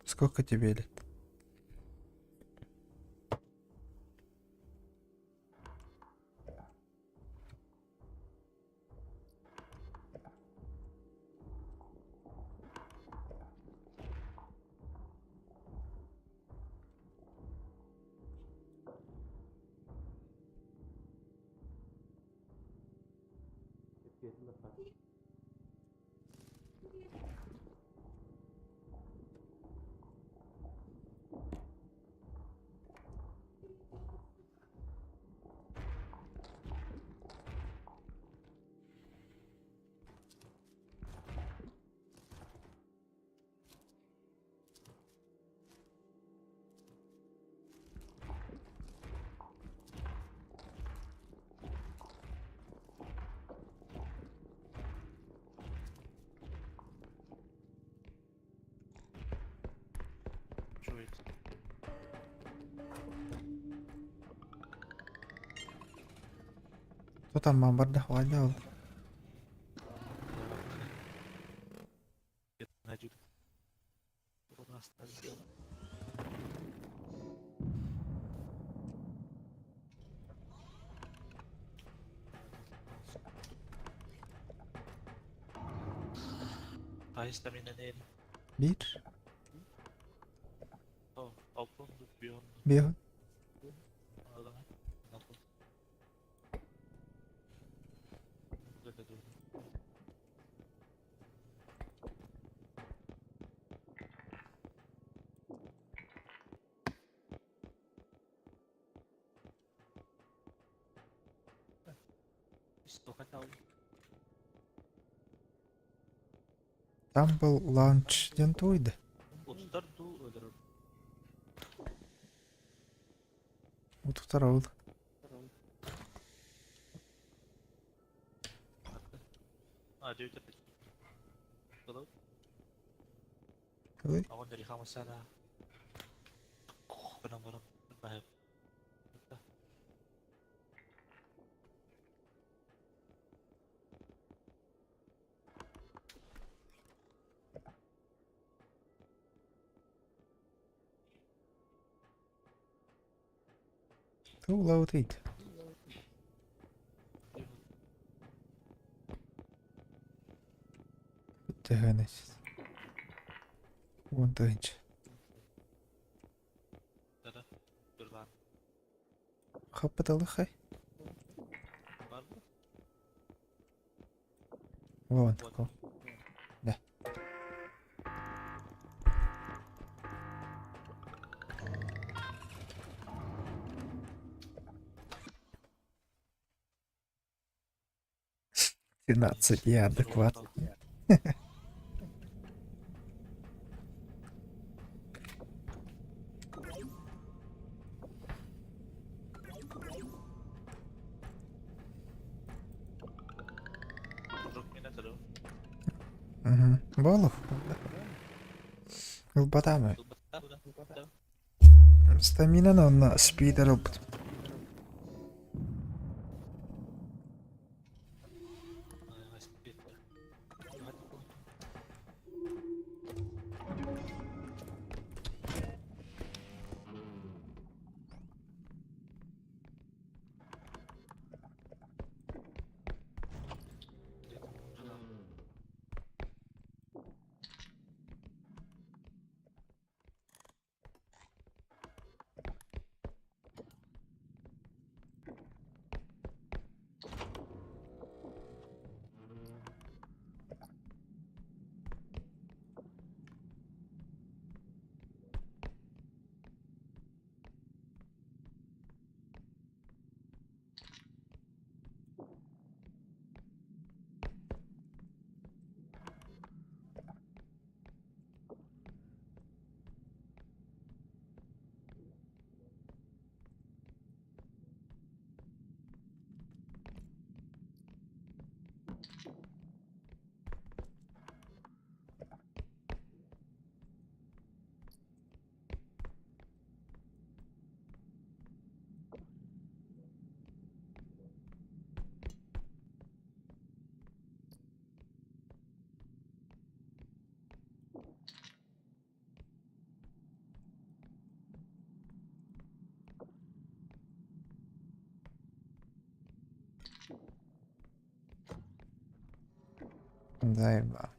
S1: Сколько тебе лет? Тутан барда хваля. Bir. Bir. Tumble Launch диэн туйда. Утутар ол. Ой. Тулаутыйт. Төһөнөс. Уон тыһынча. Хаппыталыхай. Вон такой. Да. 17, я адекват. Угу. Болов? Ылбатамы. Стамина онно спидер ылбыт. Заебал.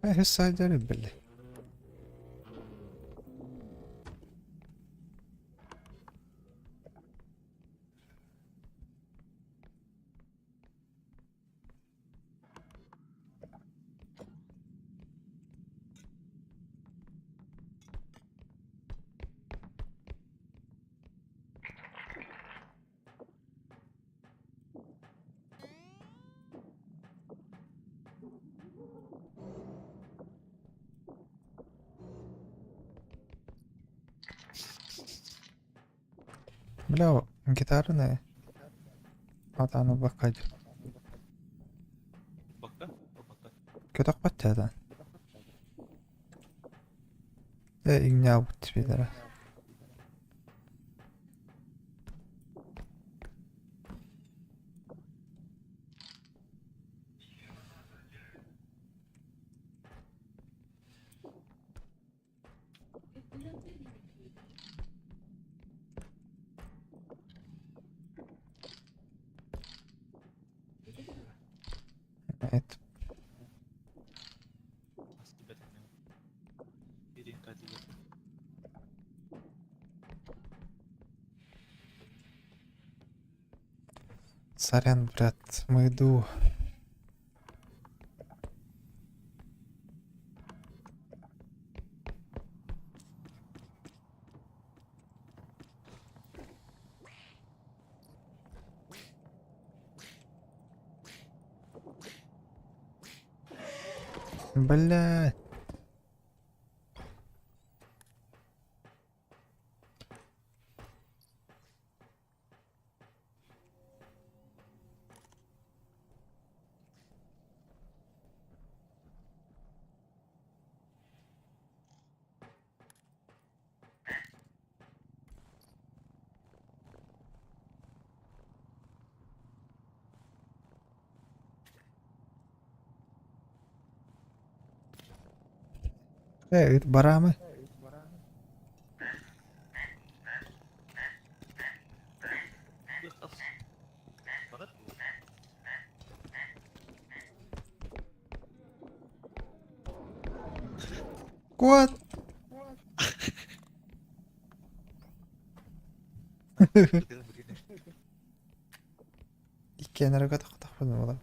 S1: Үһүс саадьар били. Бля, гитарная. Атааны баккадь.
S3: Бакка? Бакка.
S1: Көтөхпөт да. Э, иҥнээбит билэрэ. Это Сорян, брат, мы иду. Бля. Э, ыт барамы. Кот! Иккиэн эрэ көтөхтөхпүнэ буолар.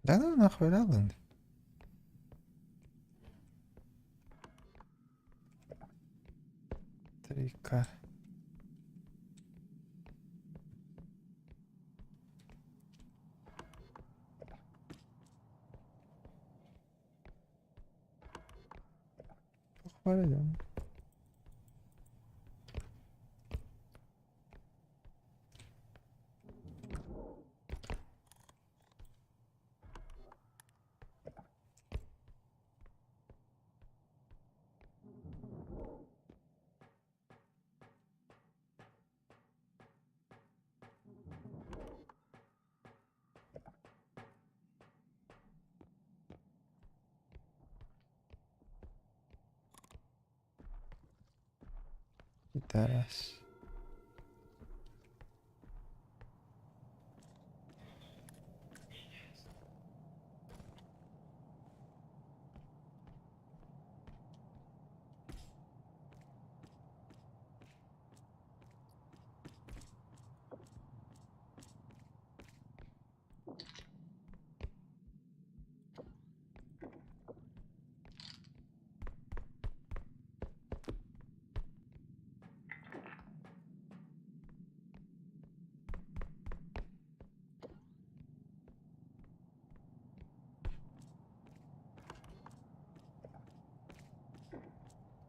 S1: Да ну нахуй ладно. 3К. Похвалим. Пидорас.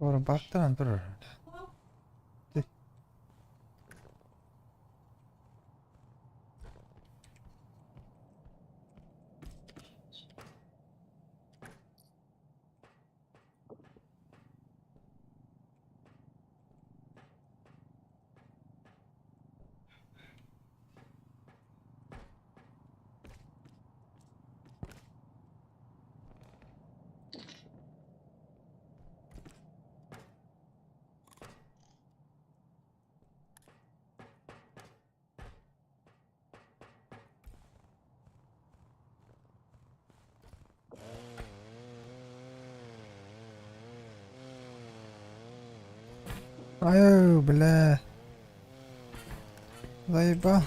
S1: Бактан турар. Ай, бля. Заебал.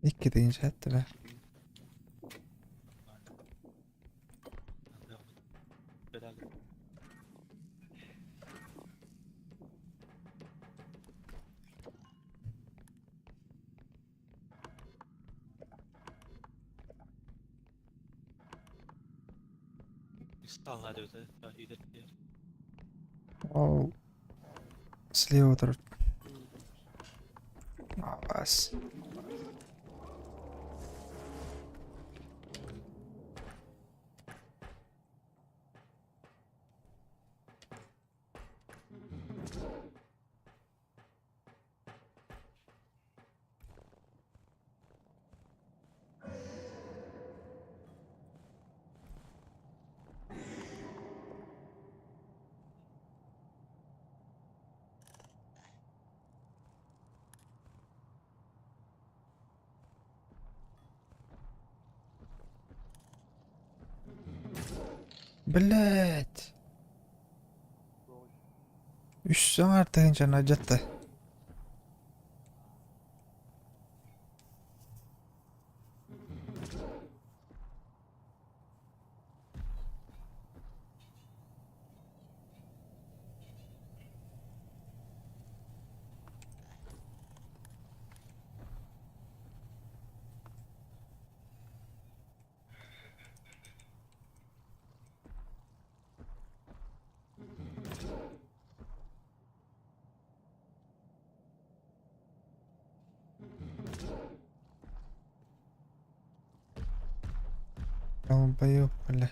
S1: Икки тыһыынча эттилэр. Ол слева турар. Бас. Блять. Үс саҥар тыһыынчаны алдьатта. Долбоёб, бля.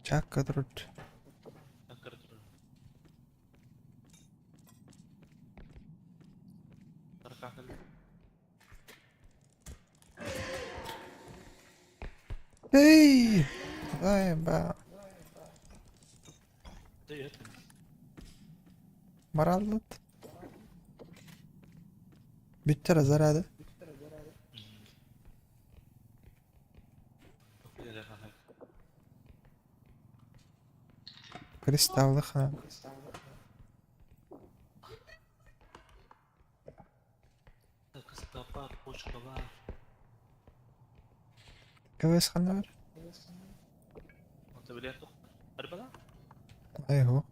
S1: Чакка турар. Эй! Заебал. Бараллыт. Бүттэр зарады. Кристаллы ханан. КВС ханна бар? Айху.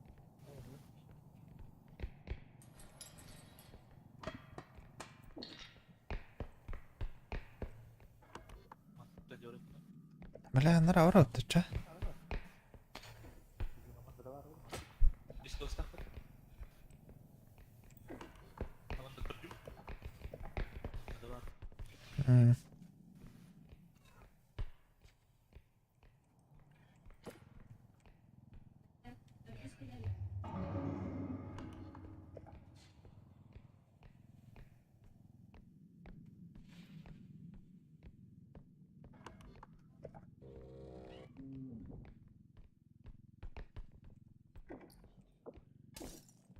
S1: Бля, анараа ора оттучча. М.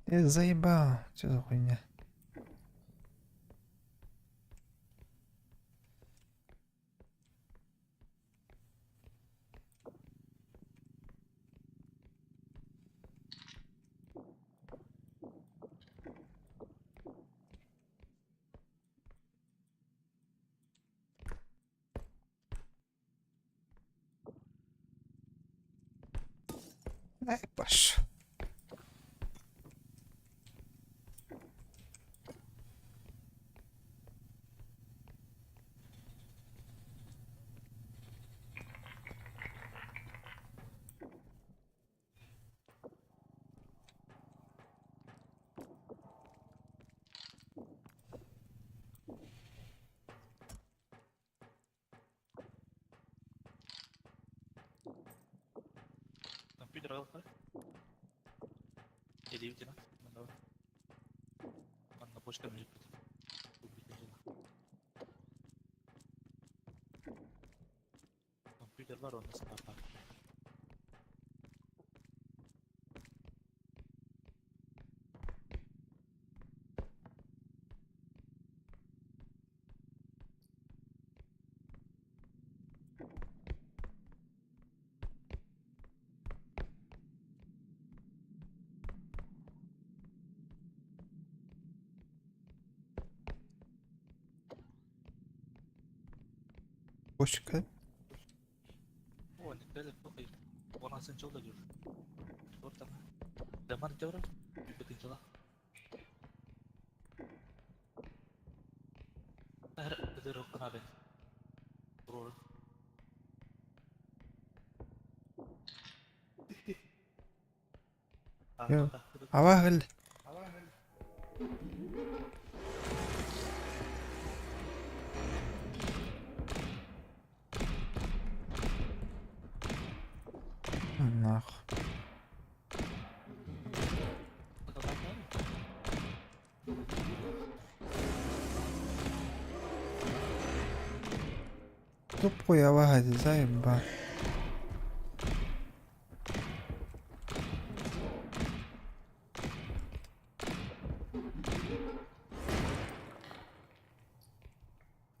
S1: Э, заебал. Что за хуйня? Эй, пошел. Бочка. Йо. Аваа кэллэ. Нах. Тупой аваа заебал.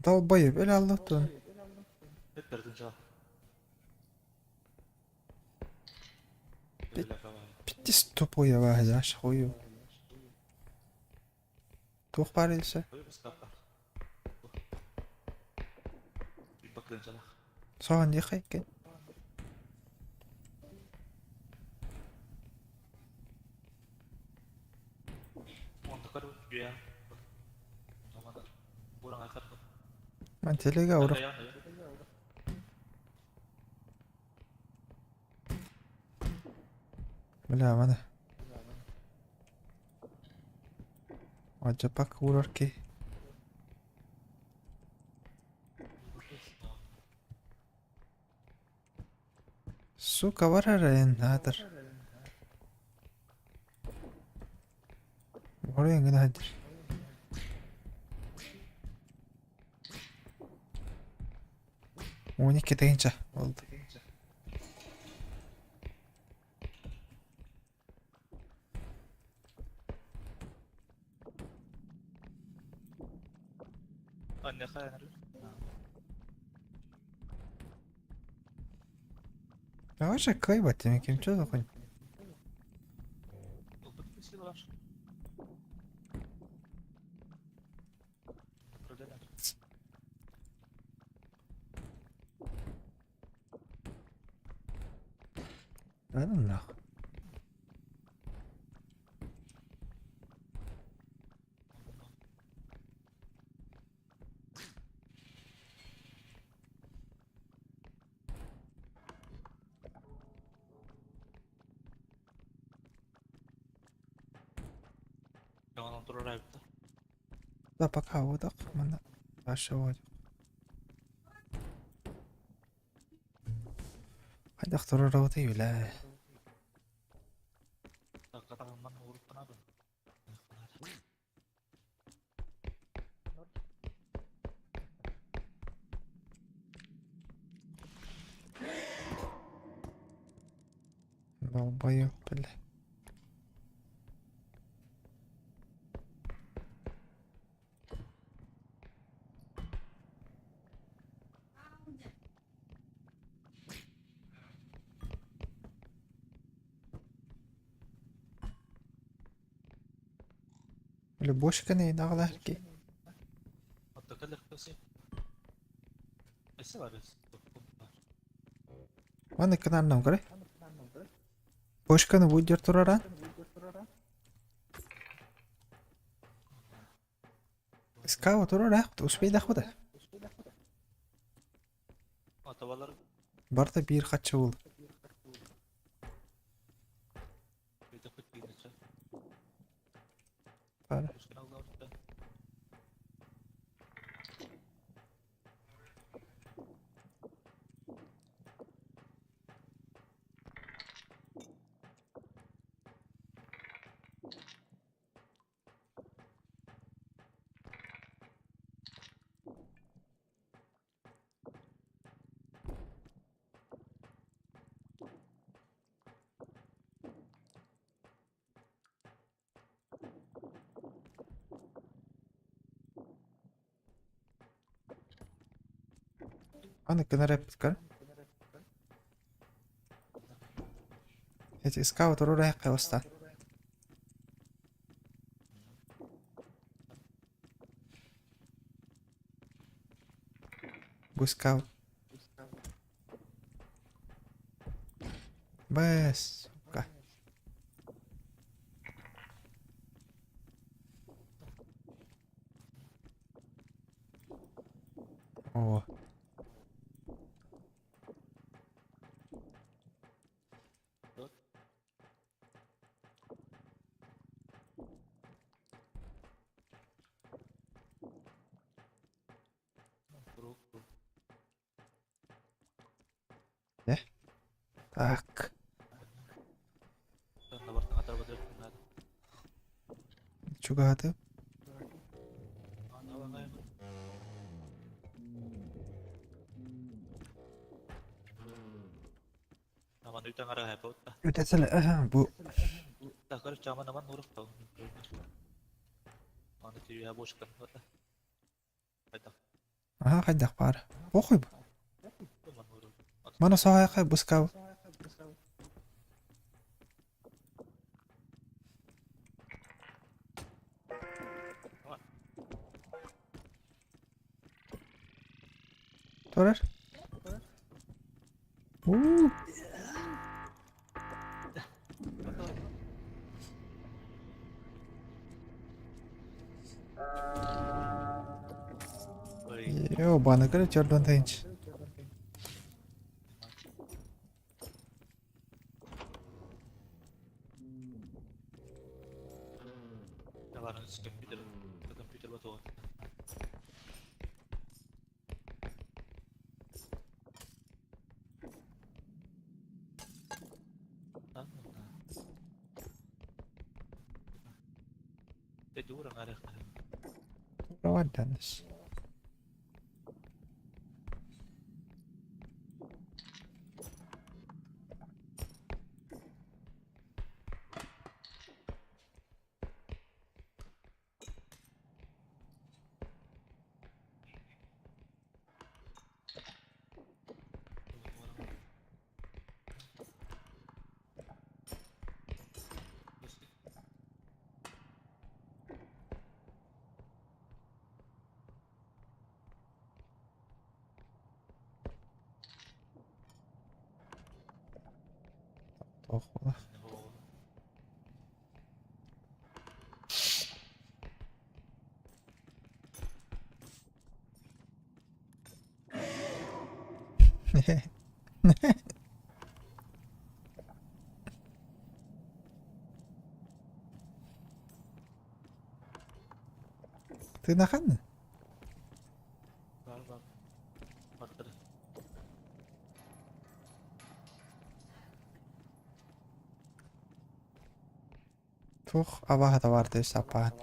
S1: Долбоеб, эля Аллахтан. Пиздец тупой аваа знаешь, хую. Туох баар илсе? Соҕон диэххэ икки. Ман телега урах. Бля, маны. Адьапак уурар киһи. Сука, бар эрэ наатар. Оруйан гына сылдьар. 12 тыһыынча буолла. Давай же кыайбат диэн ким чё за хуйня? Аннах. Да пока вот манна Аша Хайдах турар бля. Долбоёб, бля. Бля, бошканы наҕалар ки. Маны кынаннам көрө. Бошканы будер турара. Скава турара, успейдах буда. Барда бир хатчы бол. Пара. Аны кынар көр. Эти скава турара хакка. Бу скау. Бэс, сука. О. Так. Чугаты. Үтәсәле, бу. Аха, хайдах бар. Похуй бу. Мана саҕайка бускав. Турар. У. Йо, баны көрө чордон тайынч. Ладанс. Ох, Тыынахан?
S3: Бар бар. Бартыр.
S1: Туох абаһата бар дии саппаан.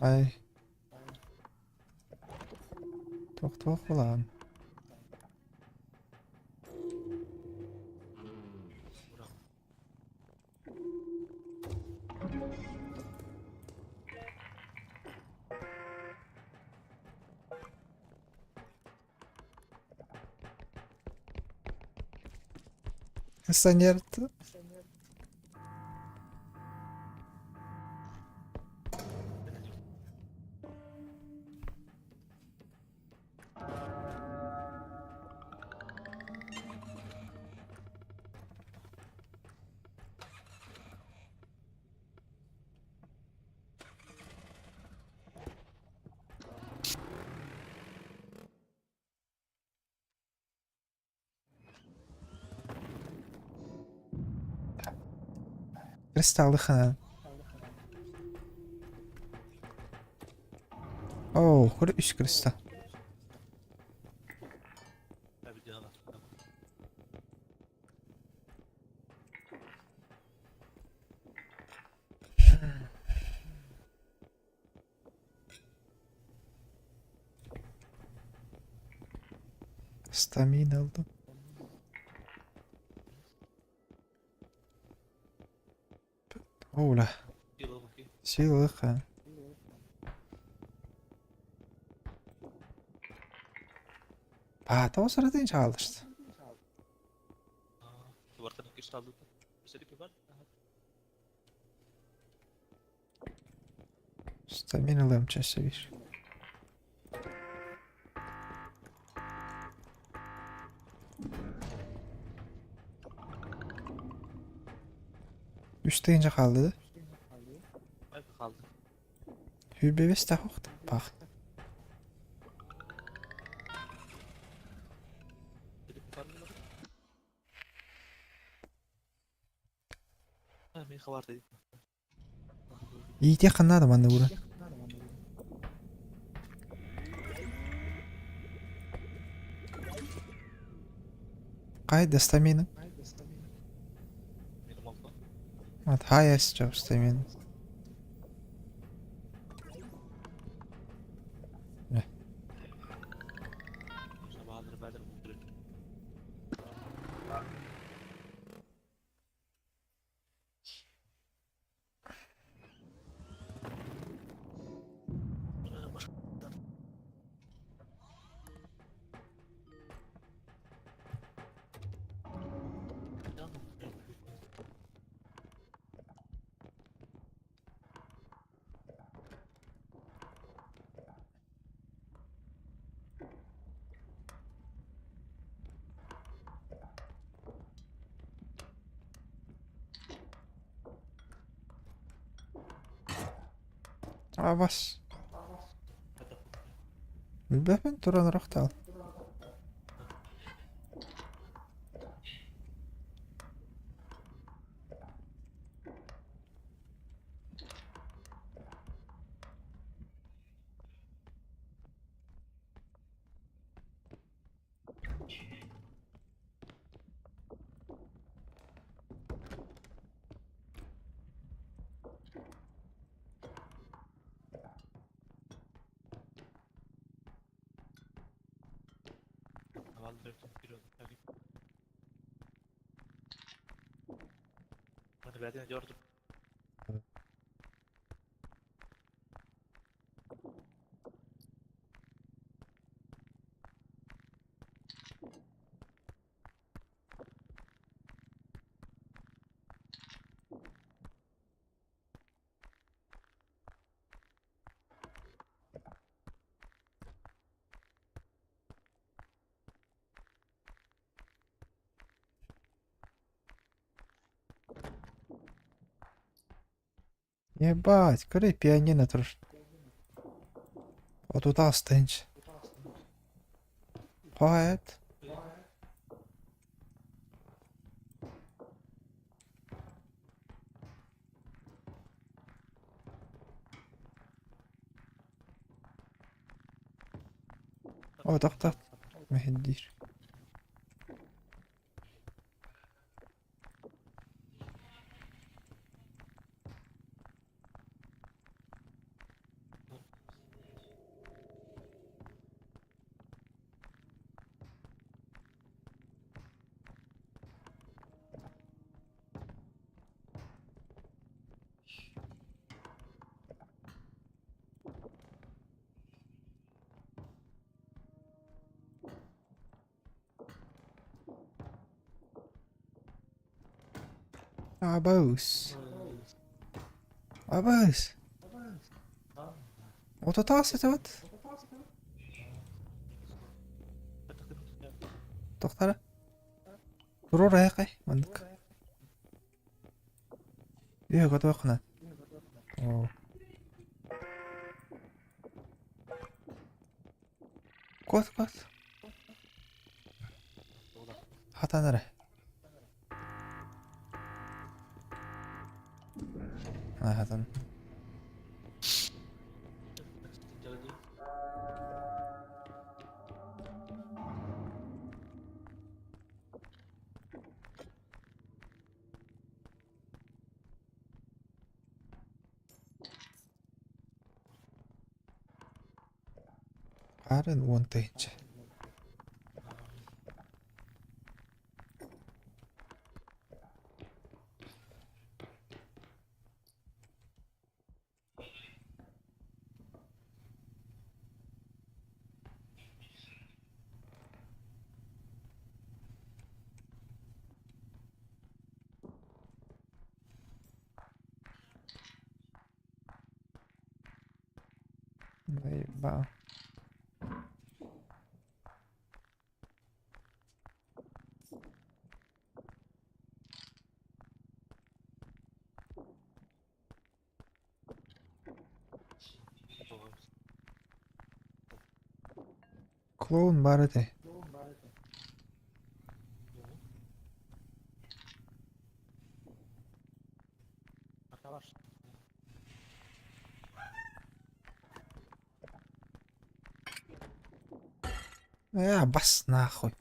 S1: Ай. Туох-туох булаҕын? Санерт. Кристаллыхынан. Оо, көр үс кристалл. Stamina aldım. Ола. Силыха. А, тоҕо саратын чаалышты. Stamina ылыам чаще видишь. Үс тыһыынча хаалла да? Сүүрбэбэс да охтуппах. Иитиэх ханна да манна ууран. Хай да стамина. Вот highest job stamina. Абас. Билбэппин туран ырахтаал. Ебать, көрүй пианино турар. 38 тыһыынча. Хоһоот. О, тохтот. Мэһэйдиир. Абыыс. Абыыс. 38 этибит. Тохтара. Туруор айакай маннык. Үө көтүөххүнэ. Оо. Куот куот. Хатан эрэ. Аа хатан. Хаарын 10 тыһыынча. Заебал. Клоун баар этэ. Э, бас нахуй.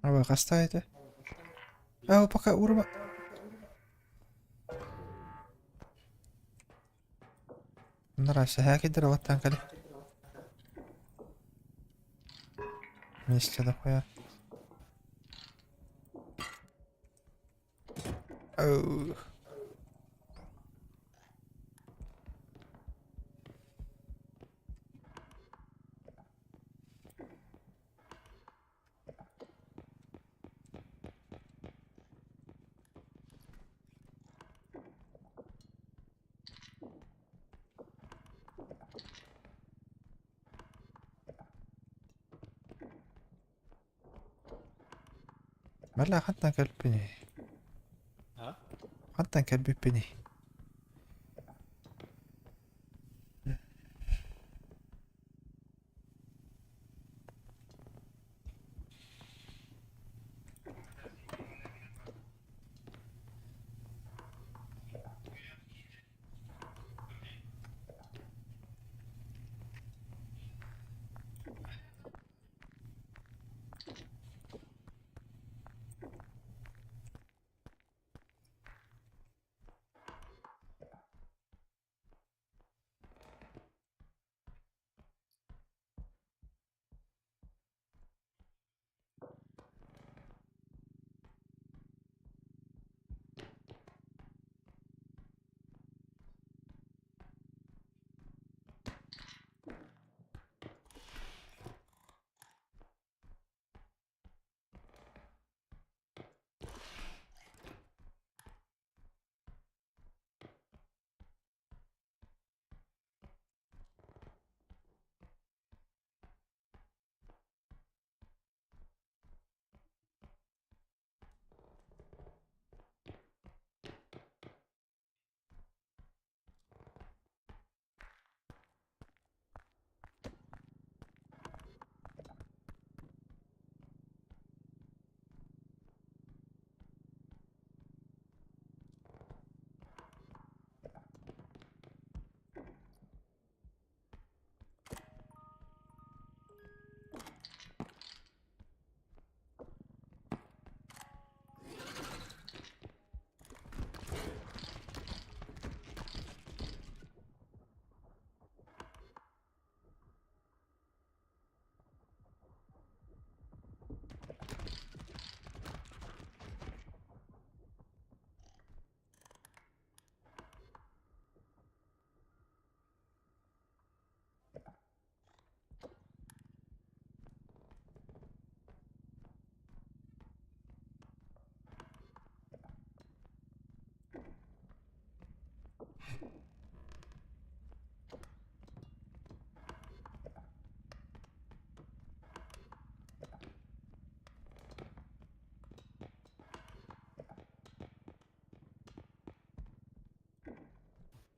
S1: Абы хаста этэ? Аа, пока урума. Нара сэһээкидэр олаттан кэлэ. Миэстэ да хуя. Оо. Бля, хантан кэлбиний?
S3: А?
S1: Хантан кэлбиппиний?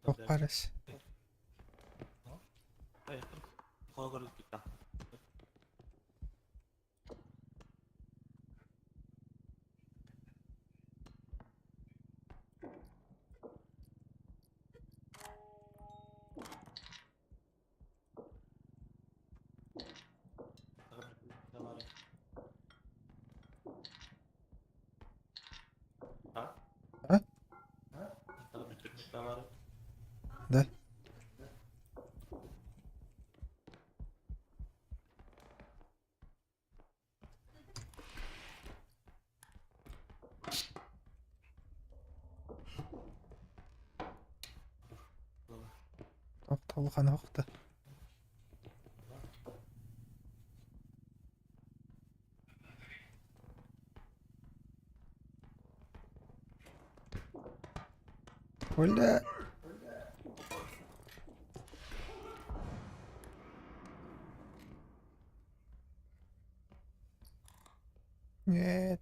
S1: Туох баарыс? А? Да. Улахан охта. Бля. Нет.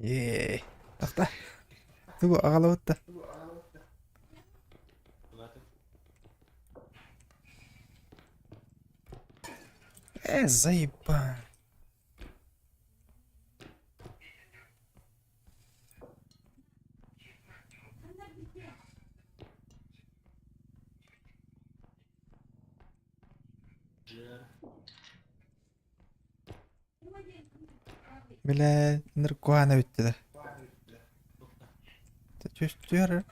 S1: Ээ. Тахта. Тугу аҕалабыт да. Э, заебал. Бля, ныркуана бүттэ да. Түһэр.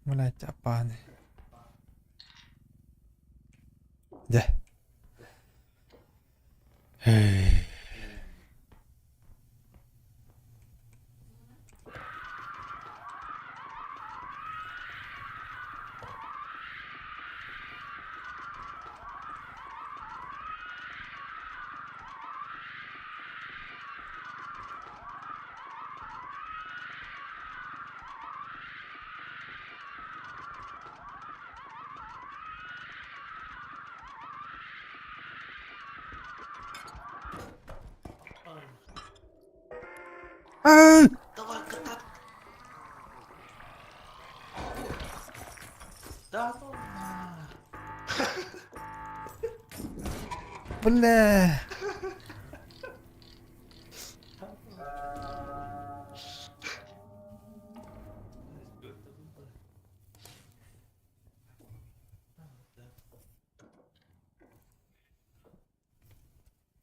S1: Блять, аппааны. Дьэ. Аа!
S3: Давай, кытаат. Да ну.
S1: Бля!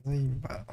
S1: Заебал.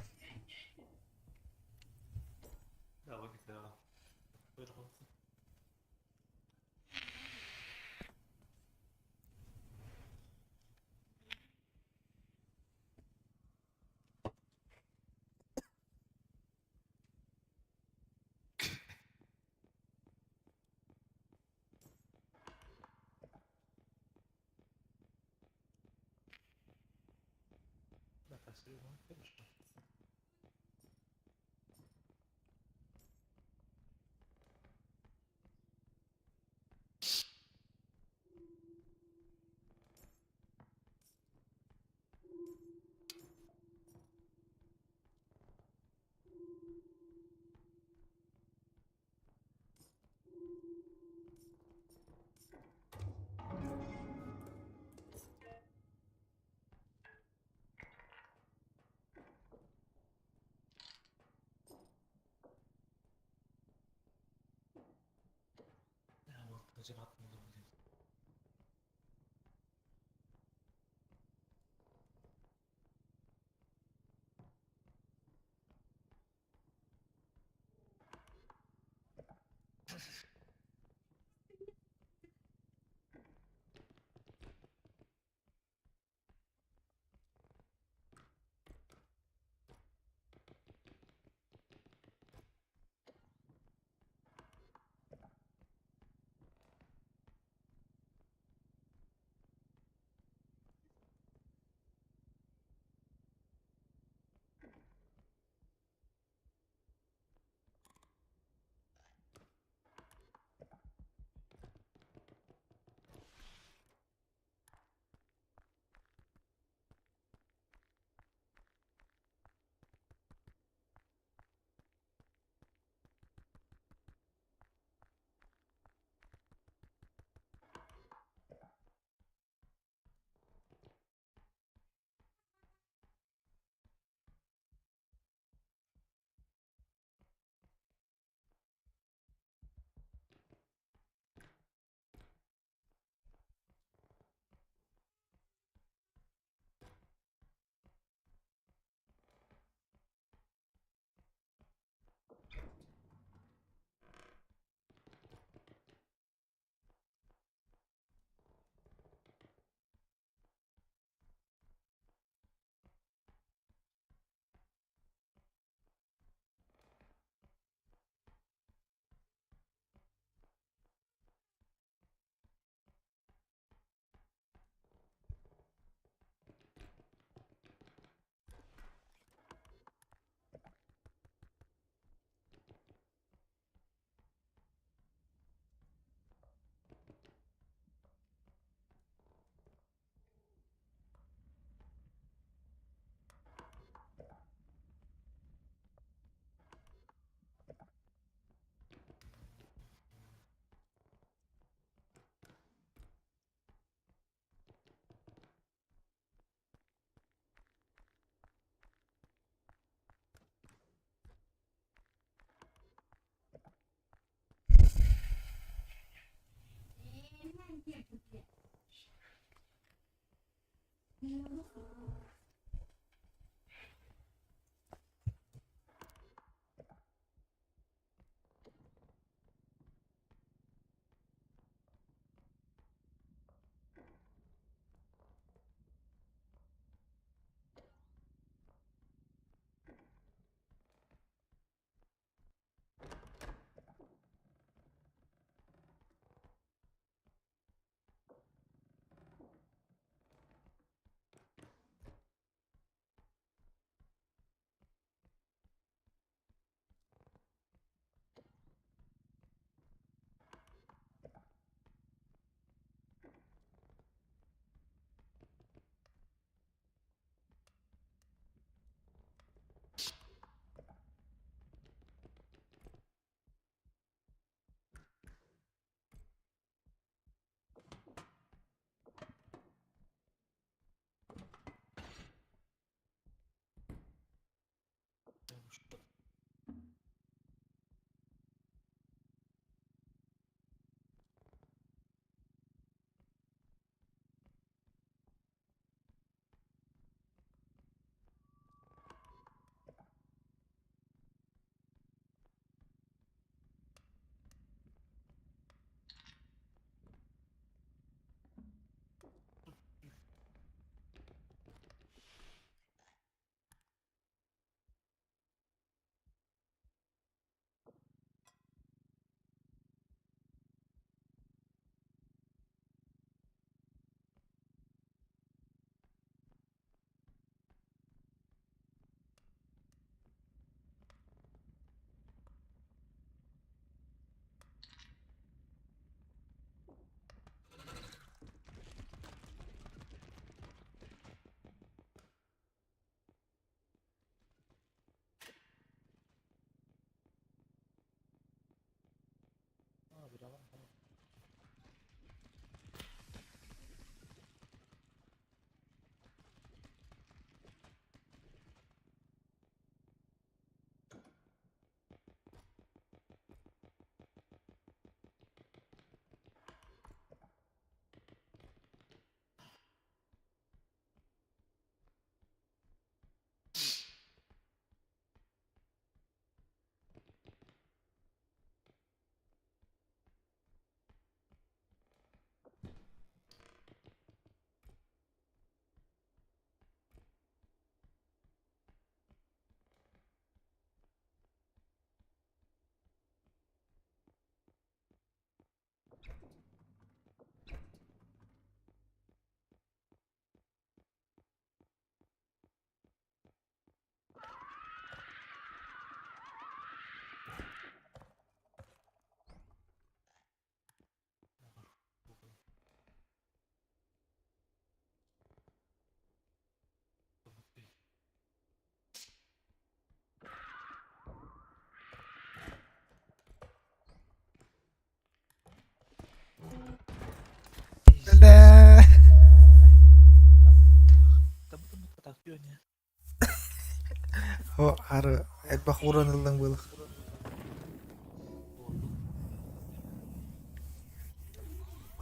S1: Аһары элбэх ууран ыллыҥ быһыылаах.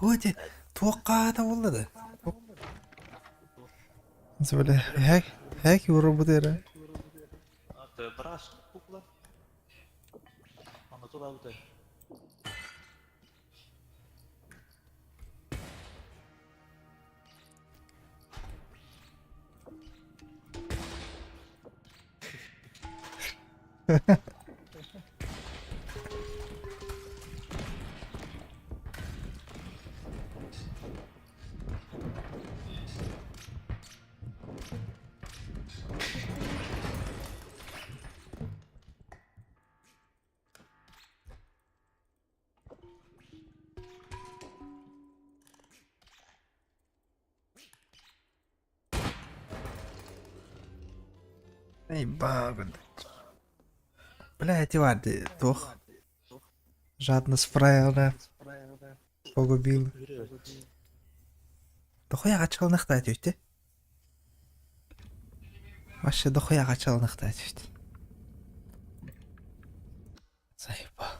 S1: Оо ити туохха аата буолла да? Бля, хэк, хэк уурбут эрэ.
S3: Быраас кукла. Анатолабытай.
S1: Бля, эти варды туох жадность фраера погубил. Дохуя ачылыныхта түстэ. Вообще дохуя ачылыныхта түстэ. Заебал.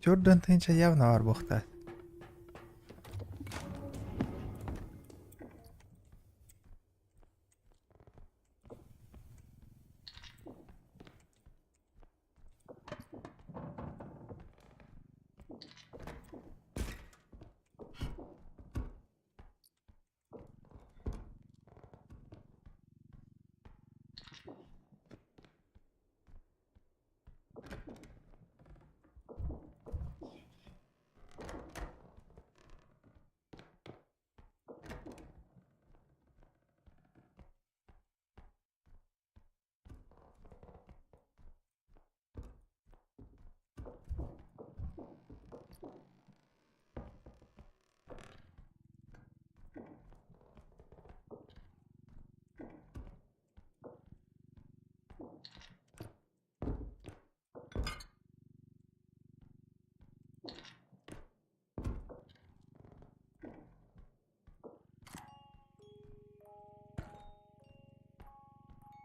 S1: Jordan тыынча явно бар буохтаах.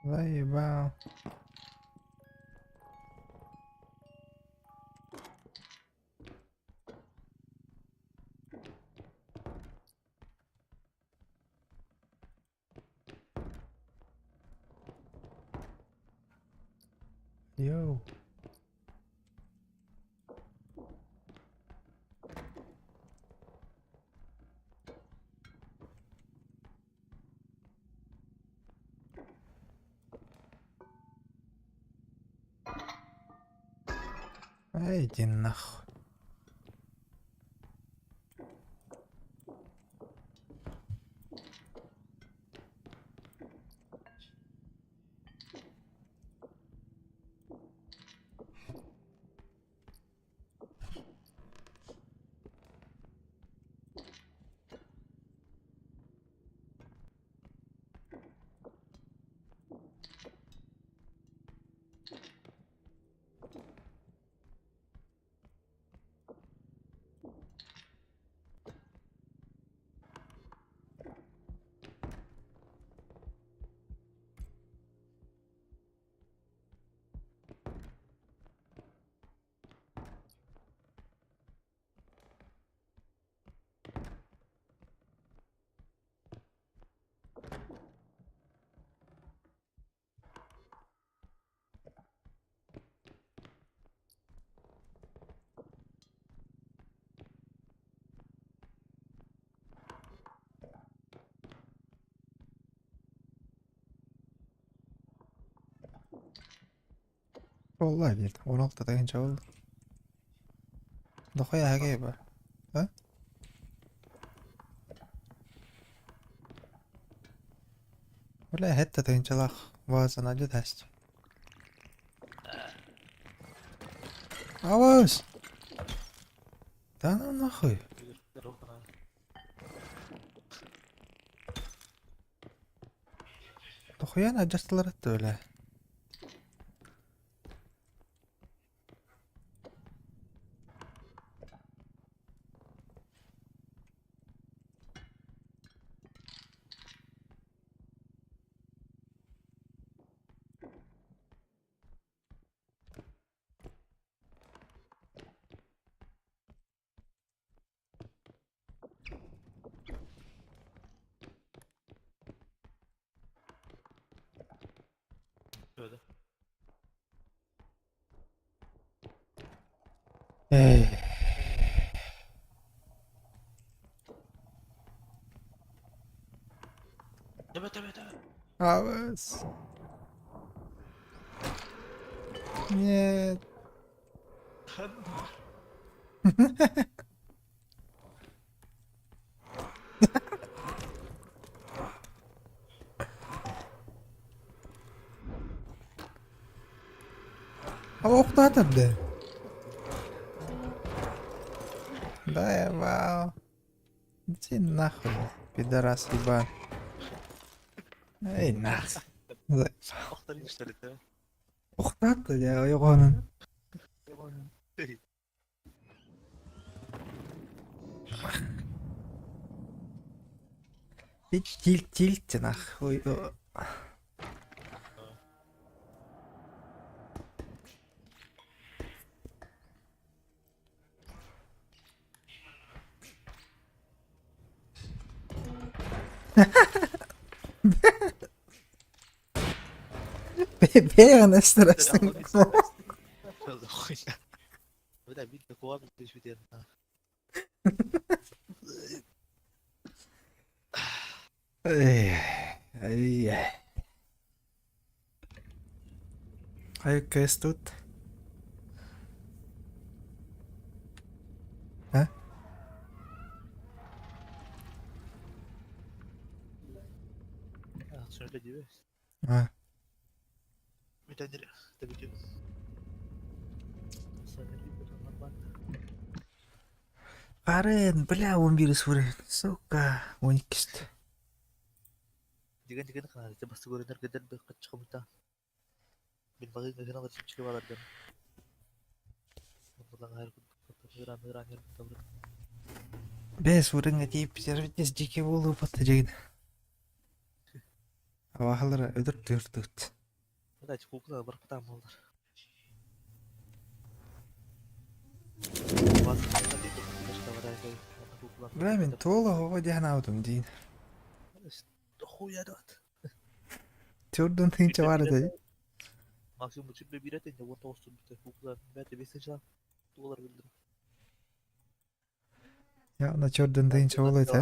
S1: Заебал. Йоу. Эй, иди нахуй. Буолла диир, 16 тыһыынча буолла. Дохуя аһа ба? А? Бля, сэттэ тыһыынчалаах вазаны дьэ Авас! Да ну нахуй! Дохуя адьастылар этэ бля.
S3: Şöyle.
S1: Эй.
S3: Төбө төбө төбө.
S1: Абыс. Нет. Охтаатар да. Да, я вау. Иди нахуй, пидорас ебан. Эй, нах.
S3: Охтар инчтер
S1: Охтаатта дьэ ойоҕоһунан. Тильт тильт нахуй. Бэйэҕин эстэрээстиҥ. Эй, Ай, кээс тут? А? А. Барын, бля, 11 уровень. Сука, 12. Бэс уровень тиийбит дьикки буолуоппат дьигин. Абаһалара өлөр тыыртыт. Бля, мин туола оҕо диэн аабытым диин. Төрдүн тыынча баар этэ дии. Явно чөрдөн тыынча буолуо этэ.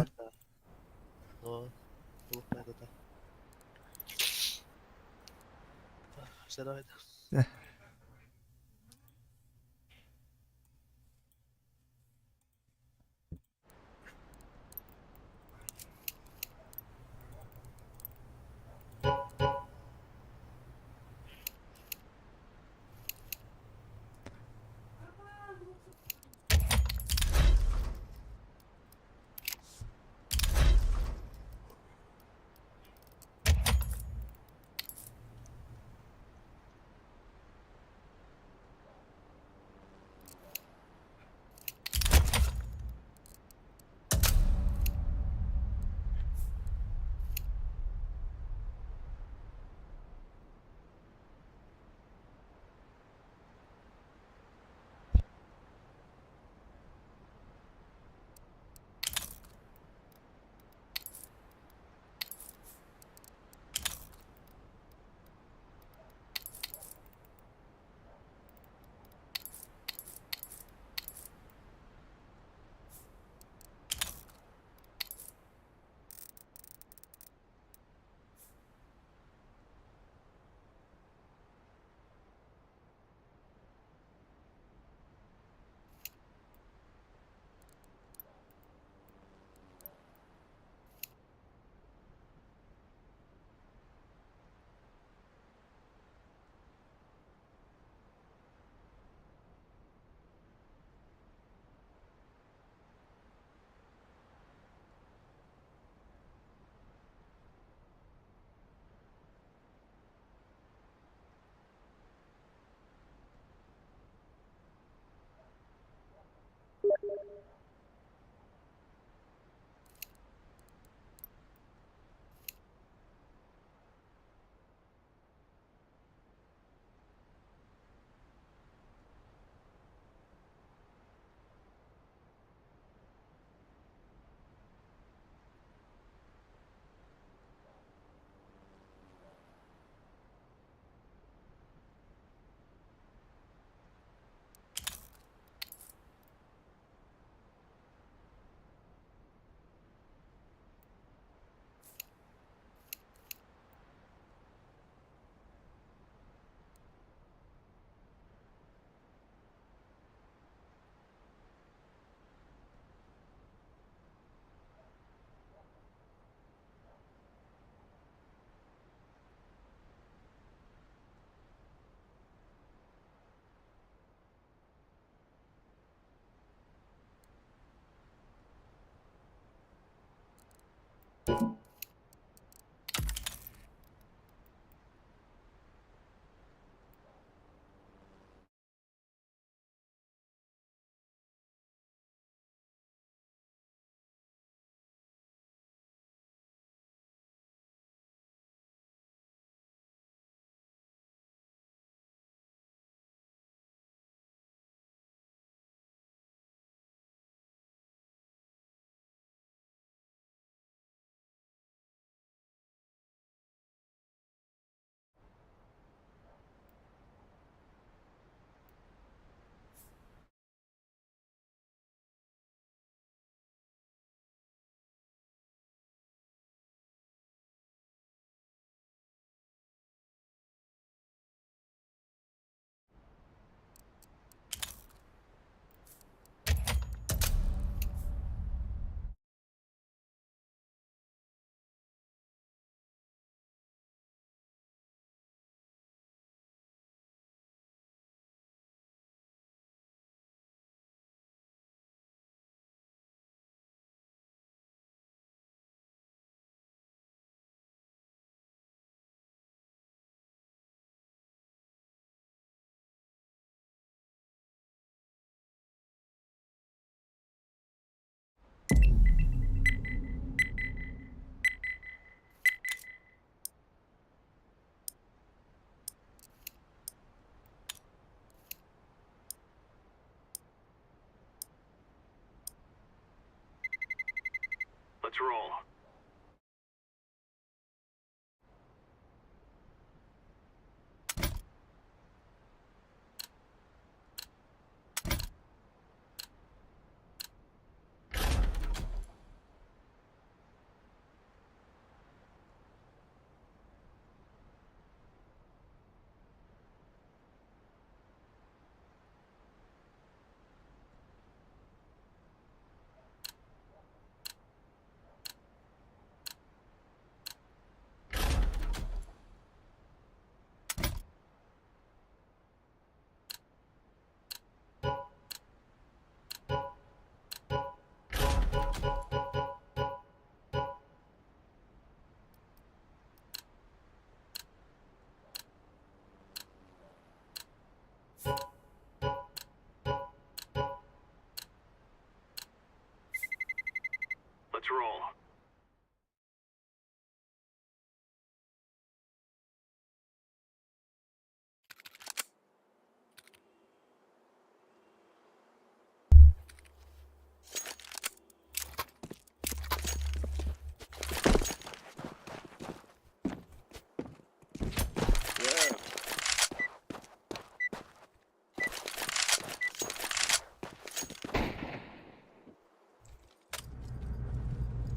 S5: Yeah.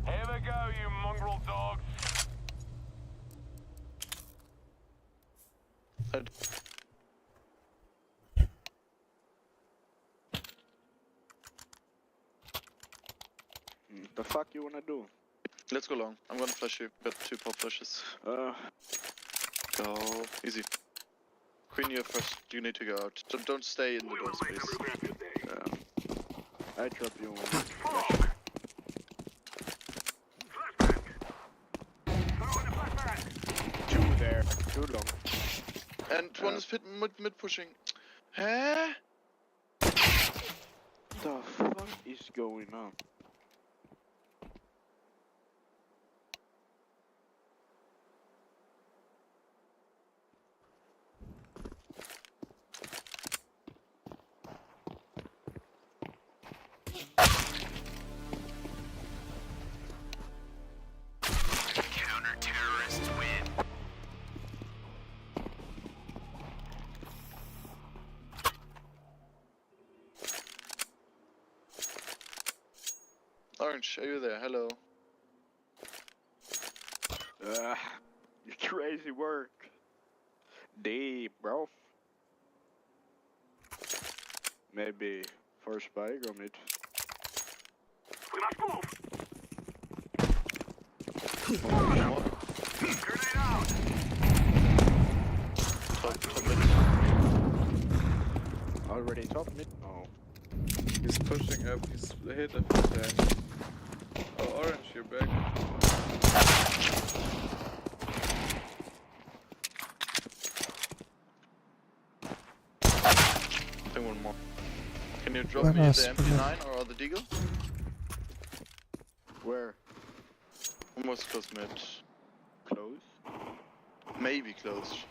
S6: Here we go, you mongrel dogs.
S5: The fuck you wanna do?
S7: Let's go long. I'm gonna flash you. Got two pop flashes. Go. Easy. Queen, you're first. You need to go out. Don't stay in the door space.
S5: Yeah. I drop you one. Flash. Two there. Too long.
S7: And one is pit, mid pushing. Huh?
S5: The fuck is going on?
S7: Orange, are you there? Hello.
S5: Crazy work. Deep, bro. Maybe first spike or mid.
S6: We must move. Grenade out.
S7: Top mid.
S5: Already top mid? No.
S8: He's pushing up, he's hit a flash. Oh, Orange, you're back.
S7: one more. Can you drop me the
S1: Раз,
S7: MP9 or the Deagle?
S5: Where?
S7: Almost close mid.
S5: Close?
S7: Maybe close.